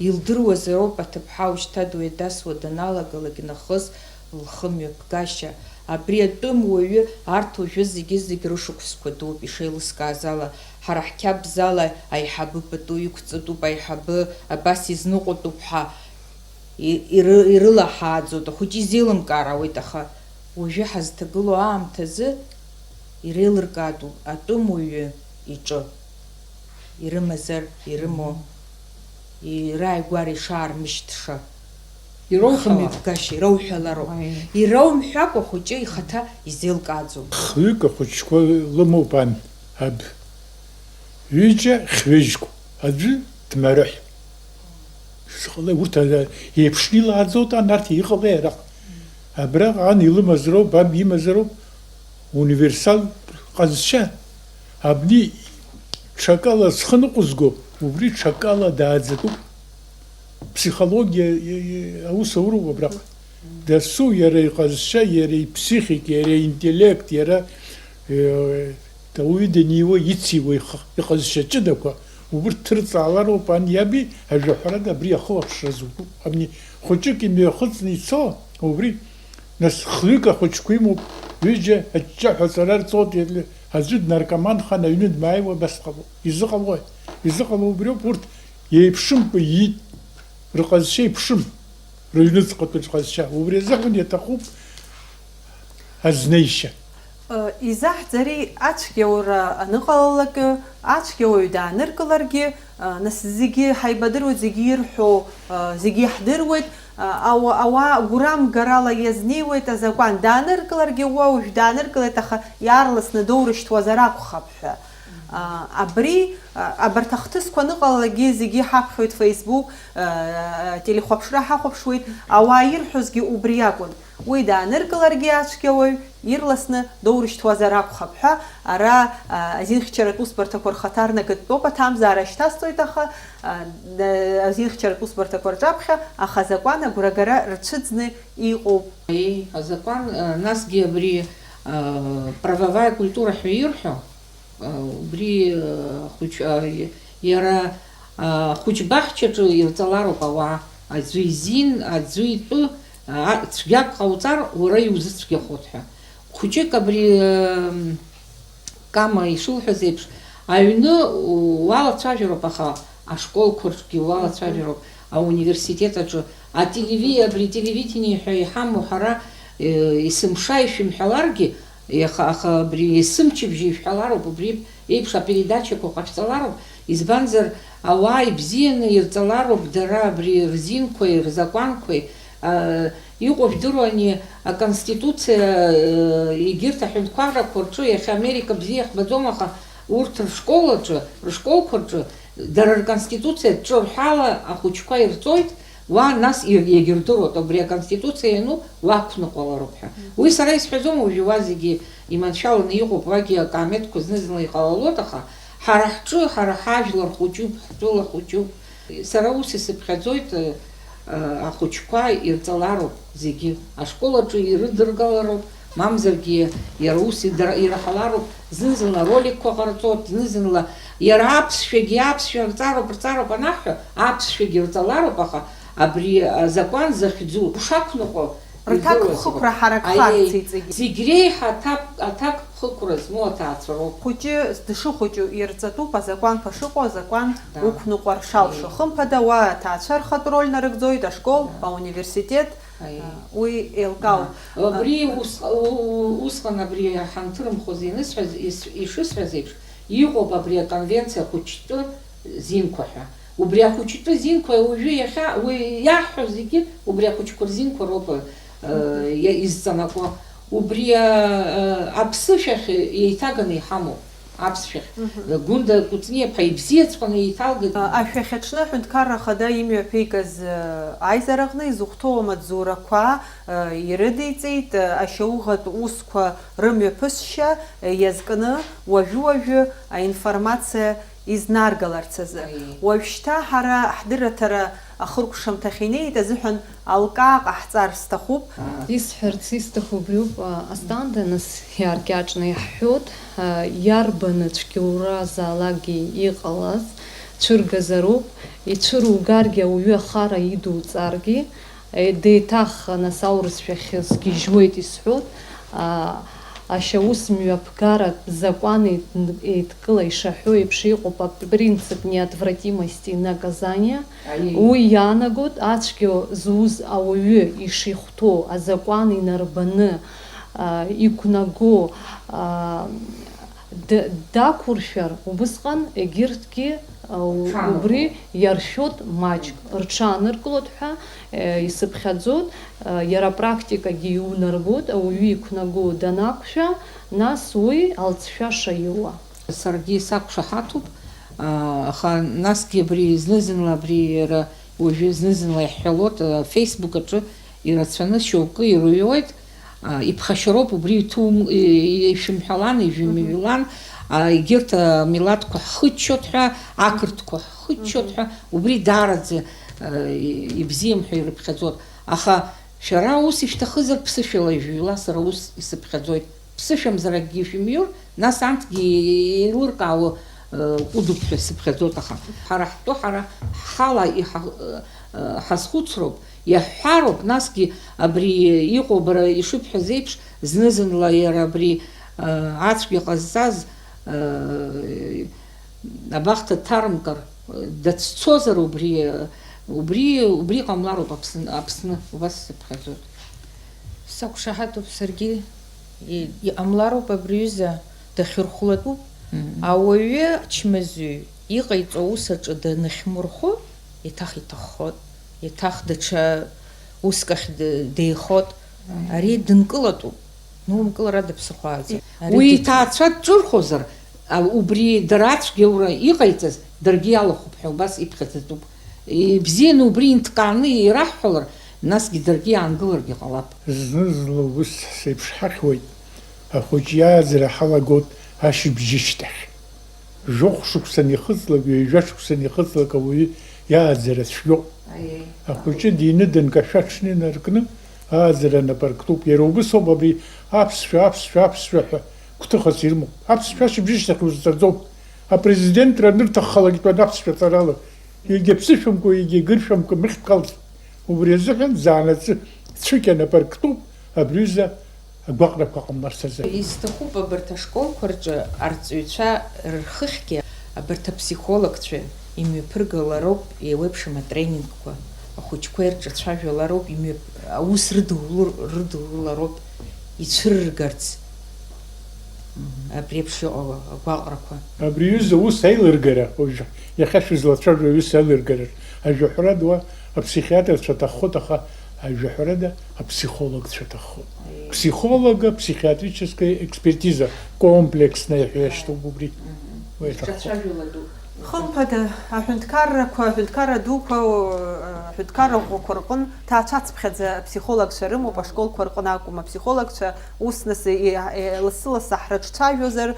Илдыруазароуп аҭыԥҳа ушьҭа дуаҩадасуа даналагалак нахыс лхы мҩаԥгашьа. Абри атәым уаҩы арҭ уажәы зегьы-зегь рышықәсқәа дууп, ишеилыскааз ала, ҳара ҳқьабз ала аиҳабы пату иқәҵатәуп, аиҳабы абас изныҟәатәуп ҳәа и-, иры-, ирылаҳааӡоит, ахәыҷы изеилымкаар ауеит, аха уажәы ҳазҭагылоу аамҭазы иреилыркаатәуп атәым уаҩы иҿы. Ирымазар, ирымоу, ирааигәара ишаармышьҭша. Ироуҳәала. Хымҩаԥгашьа, ироуҳәалароуп. Аиеи. Ироумҳәакәа ахәыҷы ихаҭа изеилкааӡом. Хҩык ахәыҷқәа лымоуп ан, аб. Ҩыџьа хьҩыжьқәа, аӡәы дмарыҳә. Шыҟалеи, урҭ, а, еиԥшны илааӡоит, ан, арҭ иҟалеи араҟа? Абраҟа ан илымазароуп, аб имазароуп, универсал ҟазшьа. Абни ҽакала зхы ныҟәызго, убри ҽакала дааӡатәуп. Ԥсихологиа, и, и, аус ауроуп абраҟа. Дасу иара иҟазшьа, иара иԥсихик, иара иинтеллект, иара, э, ауаҩы даниуа, ициуа ихы, иҟазшьа ҷыдақәа, убырҭ ҭырҵаалароуп ани иаби, ажәаҳәарада абри ахылаԥшра зуку. Абни хәыҷык имҩахыҵны ицо, убри, нас, хҩык ахәыҷқәа имоуп, ҩыџьа аҷҷаҳәа аҵара рҵоит, аӡәы днаркоманхан, аҩны дмааиуа абас ҟалоит. Изыҟалои? Изыҟало убриоуп, урҭ еиԥшымкәа иит, рҟазшьа еиԥшым. Рыҩныҵҟатәи рҟазшьа. Убри азыҳәан иаҭахуп азнеишьа. Изаҳӡарий, ацәгьаура аныҟалалак, ацәгьауаҩ дааныркыларгьы, нас зегьы ҳаибадыруеит, зегьы ирҳәо, зегьы иаҳдыруеит, ауа-, ауаа гәрамгарала иазнеиуеит азакәан. Дааныркыларгьы уа уажә дааныркылеит, аха иаарласны доурышьҭуазар акәхап ҳәа. А, абри, а, абарҭ ахҭысқәа аныҟалалакгьы зегьы иҳаԥхьоит Facebook, а, телехәаԥшра ҳахәаԥшуеит, ауаа ирҳәозгьы убри акәын. Уи дааныркыларгьы ацәгьауаҩ ирласны доурышьҭуазар акәхап ҳәа, ара, а, азинхьчаратә усбарҭақәа рхаҭарнакытәтәоуп аҭамзаара шьҭасҵоит, аха, а, да-, азинхьчаратә усбарҭақәа рҿаԥхьа ахазакәан агәрагара рцәыӡны иҟоуп. Еи, азакәан, а, насгьы абри, а, правовая культура ҳәа ирҳәо, Убри, ахәыҷ-, иара, ахәыҷбаҳчаҿы ирҵалароуп ауаа, аӡәы изин, аӡәы итәы, а, цәгьак ҟауҵар, уара иузыцәгьахоит ҳәа. Хәыҷык абри, Кама ишылҳәаз еиԥш, аҩны уалацәажәароуп, аха ашколқәа рҿгьы уалацәажәароуп, ауниверситет аҿы. Ателеви-, абри телевидение ҳәа иҳамоу ҳара, э, есымша ишәымҳәаларгьы, иаха-, аха абри есымчыбжьа ишәҳәалароуп, убри еиԥш апередачақәа ҟашәҵалароуп, избанзар, ауаа ибзианы ирҵалароуп дара абри рзинқәеи рзакәанқәеи, а, иҟоу жәдыруа ани аконституциа, э, егьырҭ аҳәынҭқаррақәа рҿы, иахьа Америка бзиа иахьбаӡом, аха урҭ ршкол аҿы, ршколқәа рҿы, дара рконституциа ҿырҳәала ахәыҷқәа ирҵоит, уа нас ир-, иагьырдыруеит, убри аконституциа иану уақәныҟәалароуп ҳәа. Уи сара исҳәаӡом, уажәы уа зегьы иманшәаланы иҟоуп, уагьы акаамеҭқәа зны-зынла иҟалалоит, аха ҳара ҳҿы, ҳара ҳажәлар хәыҷуп, ҳтәыла хәыҷуп. Сара ус исыԥхьаӡоит, э, э, ахәыҷқәа ирҵалароуп зегьы. Ашкол аҿы ирыдыргалароуп, мамзаргьы иара ус идара-, ираҳалароуп, зны-зынла роликқәа ҟарҵоит, зны-зынла иара аԥсшәагьы, аԥсшәа рҵароуп, рҵароуп анаҳҳәа, аԥсшәагьы рҵалароуп, аха абри азакәан захьӡу ушақәныҟәо Рҭак идыруазароуп. Хықәра ҳаракхарц Аиеи, иҵегьы. Зегь реиҳа аҭак, аҭак хықәра змоу аҭаацәа роуп. Хәыҷы дшыхәыҷу ирҵатәуп, азакәанқәа шыҟоу, азакәан Да. Уқәныҟәар шалшо. Аиеи. Хымԥада, уа аҭаацәа рхатә роль нарыгӡоит, ашкол, Да. Ауниверситет, Аиеи. Уи еилкаауп. Да. Абри ус-, у-, усҟан абри ҳанҭырымхоз ианысҳәаз, ис-, ишысҳәаз еиԥш, иҟоуп абри аконвенциа ахәыҷтәы зинқәа ҳәа. Убри ахәыҷтәы зинқәа уажәы иахьа, уи иаҳҳәо зегьы убри ахәыҷқәа рзинқәа роуп, э, Мгм. Иа-, изҵанакуа. Убри, э, э, аԥсышәахь еиҭаганы иҳамоуп, аԥсшәахь. Мгм. Гәында Кәыҵниаԥҳа ибзиаҵәҟьаны еиҭалгеит. Ашәахь аҽны Аҳәынҭқарра Ахада имҩаԥигаз, э, аизараҟны изыхәҭоу амаҵзурақәа, э, ирыдиҵеит, э, ашьауӷатә усқәа рымҩаԥысшьа, э, иазкны уажәы-уажәы аинформациа изнаргаларц азы. Аиеи. Уажәшьҭа ҳара ҳдырраҭара ахыркәшамҭахь инеит азыҳәан алкаа ҟаҳҵар сҭахуп. Исҳәарц исҭаху убриоуп, а, Асҭанда, нас иааркьаҿны иаҳҳәоит, а, иарбаны цәгьоуразаалакгьы иҟалаз цәыргазароуп, ицәыругаргьы ауаҩы ахара идуҵаргьы, Е, деиҭах, нас, аурысшәахь сгьежьуеит исҳәоит, а, ашьаус мҩаԥгаратә закәан еид-, еидкыла ишаҳәо еиԥш иҟоуп апринцип неотвратимости наказания. Аиеи. Уи иаанагоит, ацәгьа зуз ауаҩы ишихәҭоу азакәан инарбаны, а, иқәнаго, а, Д-, дақәыршәар, убысҟан егьырҭгьы, а, у-, Шамахо. Убри иаршәоит маҷк, рҽааныркылоит ҳәа, э, исыԥхьаӡоит, э, иара апрактикагьы иунарбоит, ауаҩы иқәнаго данақәшәа, нас уи алҵшәа шаиуа. Саргьы сақәшаҳаҭуп, а, аха насгьы абри зны-зынла абри иара уажәы зны-зынла иаҳҳәалоит, а, Facebook аҿы ирацәаны шьоукы ирыҩуеит, а, иԥхашьароуп, убри иҭум-, и-, ишәымҳәалан, ижәымҩлан, а, егьырҭ амилаҭқәа ҳхыччоит ҳәа, ақырҭқәа ҳхыччоит ҳәа, убри даараӡа, а, и-, ибзиам ҳәа ирыԥхьаӡоит. Аха шәара ус ишәҭахызар, ԥсышәала ижәыҩла, сара ус исыԥхьаӡоит. Ԥсышәамзар акгьы ишәымҩыр, нас анҭгьы еилыркаауа, э, ҟәыдуп ҳәа сыԥхьаӡоит, аха ҳара ҳтәы ҳара ҳхала иҳа-, э, э, ҳазхәыцроуп, иаҳҳәароуп, насгьы абри иҟоу бара ишыбҳәаз еиԥш, зны-зынла иара абри, э, ацәгьа ҟазҵаз, э, абахҭа дҭарымкыр, дацәцозар убри, убри, убри ҟамлароуп Аԥсн-, Аԥсны, убас сыԥхьаӡоит. Сақәшаҳаҭуп саргьы, и-, иҟамлароуп абри аҩыза дахьырхәлатәуп. Мм. Ауаҩы ачмазаҩ иҟаиҵо аус аҿы данахьмырхәы, еиҭах иҭаххоит, еиҭах даҽа уск ахь д-, деихоит. Мм. Ари дынкылатәуп. Нумкылара дыԥсыхәааӡа. Ари Уи дыҭ- иҭаацәа дҿырхозар, а, убри дара ацәгьаура иҟаиҵаз даргьы иалахәуп ҳәа убас иԥхьаӡатәуп. Ибзианы убри инҭкааны ираҳҳәалар, насгьы даргьы иаангыларгьы ҟалап. Зны-зынла ус сеиԥшҳахьуеит, ахәыҷы иааӡара ҳалагоит ашьыбжьышьҭахь. Жәохә шықәса анихыҵлак, ҩажәа шықәса анихыҵлак ауаҩы иааӡара цәгьоуп. Аиеи. Ахәыҷы дины дынкашәа аҽны инаркны, ааӡара анапы арктәуп. Иара убыс ауп абри аԥсшәа, аԥсшәа, аԥсшәа ҳәа гәҭыхас ирымоу. Аԥсшәа ашьыбжьышьҭахь узҵаӡом. Апрезидентра анырҭаххалак итәан аԥсшәа ҵарала. Егьа ԥсышәамкәа, егьа гыршәамкәа мыхьтә ҟалҵеит. Убри азыҳәан заанаҵы цәыкьа анапы арктәуп абри аҩыза Агәаҟрақәа ҟамларц азы. Исҭахуп абарҭ ашколқәа рҿы арҵаҩцәа рхыхьгьы абарҭ аԥсихологцәа имҩаԥыргалароуп еиуеиԥшым атренингқәа, ахәыҷқәа ирҿацәажәалароуп, имҩап-, аус рыдулу-, рыдулалароуп ицәырыргарц абри еиԥш иҟало агәаҟрақәа. Абри аҩыза аус аилыргара, уажә иахьа шәызлацәажәо аус аилыргара, ажәаҳәарада уа аԥсихиатрцәа аҭаххоит, аха ажәаҳәарада аԥсихологцәа аҭаххоит. Психолога, психиатрическая экспертиза, комплексная ҳәа иашьҭоуп убри. Уи аҭаххоит. Хымԥада, аҳәынҭқаррақәа, аҳәынҭқарра дуқәа, аҳәынҭқарра ӷәӷәақәа рҟын ҭаацәацыԥхьаӡа аԥсихологцәа рымоуп, ашколқәа рҟын акәым. Аԥсихологцәа ус нас и-, и-, лассы-лассы ҳрыҿцәажәозар,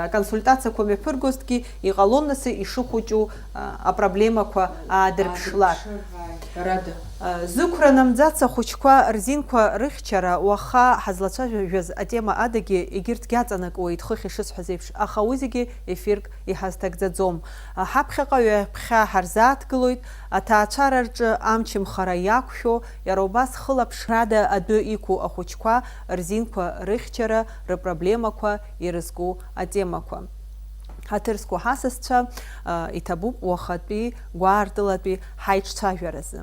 аконсультациақәа мҩаԥыргозҭгьы, иҟалон нас ишыхәыҷу апроблемақәа аадырԥшлар. Зықәра намӡац ахәыҷқәа рзинқәа рыхьчара уаха ҳазлацәажәаз атема адагьы егьырҭгьы аҵанакуеит, хыхь ишысҳәаз еиԥш, аха уи зегьы ефирк иҳазҭагӡаӡом. Ҳаԥхьаҟа ҩаԥхьа ҳарзааҭгылоит, аҭаацәара рҿы амчымхара иақәшәо, иара убас хылаԥшрада адәы иқәу ахәыҷқәа рзинқәа рыхьчара, рыпроблемақәа ирызку атемақәа. Ҳаҭыр зқәу ҳасасцәа, иҭабуп уахатәи гәаартылатәи ҳаиҿцәажәаразы.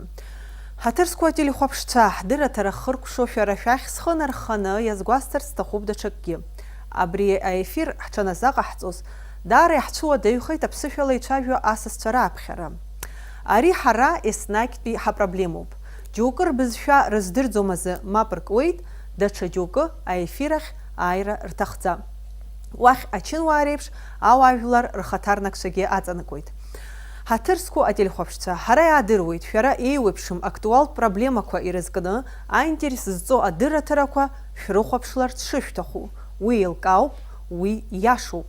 Ҳаҭыр зқәу ателехәаԥшцәа, ҳдырраҭара хыркәшо шәара шәахь схы нарханы иазгәасҭарц сҭахуп даҽакгьы. Абри аефир ҳҽаназаҟаҳҵоз, даара иаҳцәуадаҩхеит аԥсышәала ицәажәо асасцәа рааԥхьара. Ари ҳара еснагьтәи ҳапроблемоуп. Џьоукы рбызшәа рыздырӡом азы мап ркуеит, даҽа џьоукы аефир ахь ааира рҭахӡам. Уахь ачынуаа реиԥш ауаажәлар рхаҭарнакцәагьы аҵанакуеит. Ҳаҭыр зқәу ателехәаԥшцәа, ҳара иаадыруеит, шәара еиуеиԥшым актуалтә проблемақәа ирызкны аинтерес зҵоу адырраҭарақәа шәрыхәаԥшларц шышәҭаху. Уи еилкаауп, уи иашоуп.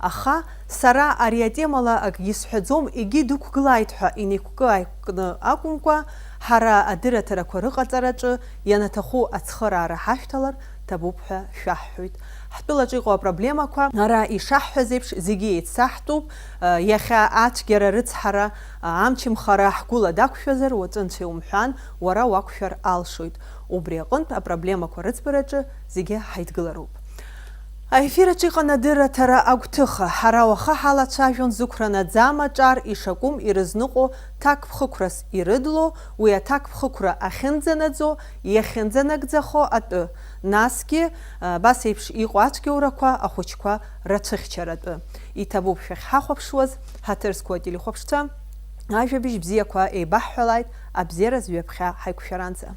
Аха сара ари атемала акгьы сҳәаӡом, егьи дықәгылааит ҳәа инеиқәкы-ааиқәкны акәымкәа, ҳара адырраҭарақәа рыҟаҵараҿы ианаҭаху ацхыраара ҳашәҭалар ҭабуп ҳәа шәаҳҳәоит. Ҳтәылаҿы иҟоу апроблемақәа, ара ишаҳҳәаз еиԥш, зегьы еицаҳтәуп. Иахьа ацәгьара рыцҳара, амчымхара ҳгәыла дақәшәазар, уаҵәы Анцәа иумҳәан, уара уақәшәар алшоит. Убри аҟынтә апроблемақәа рыӡбараҿы зегьы ҳаидгылароуп. Аефир аҿы иҟан адырраҭара агәҭыха. Ҳара уаха ҳалацәажәон зықәра наӡам аҿар ишакәым ирызныҟәо ҭакԥхықәрас ирыдло, уи аҭакԥхықәра ахьынӡанаӡо, иахьынӡанагӡахо атәы, насгьы, абас еиԥш иҟоу ацәгьоурақәа ахәыҷқәа рацәыхьчаратәы. Иҭабуп шәахьҳахәаԥшуаз, ҳаҭыр зқәу ателехәаԥшцәа, ажәабжь бзиақәа еибаҳҳәалааит, абзиараз ҩаԥхьа ҳаиқәшәаранӡа.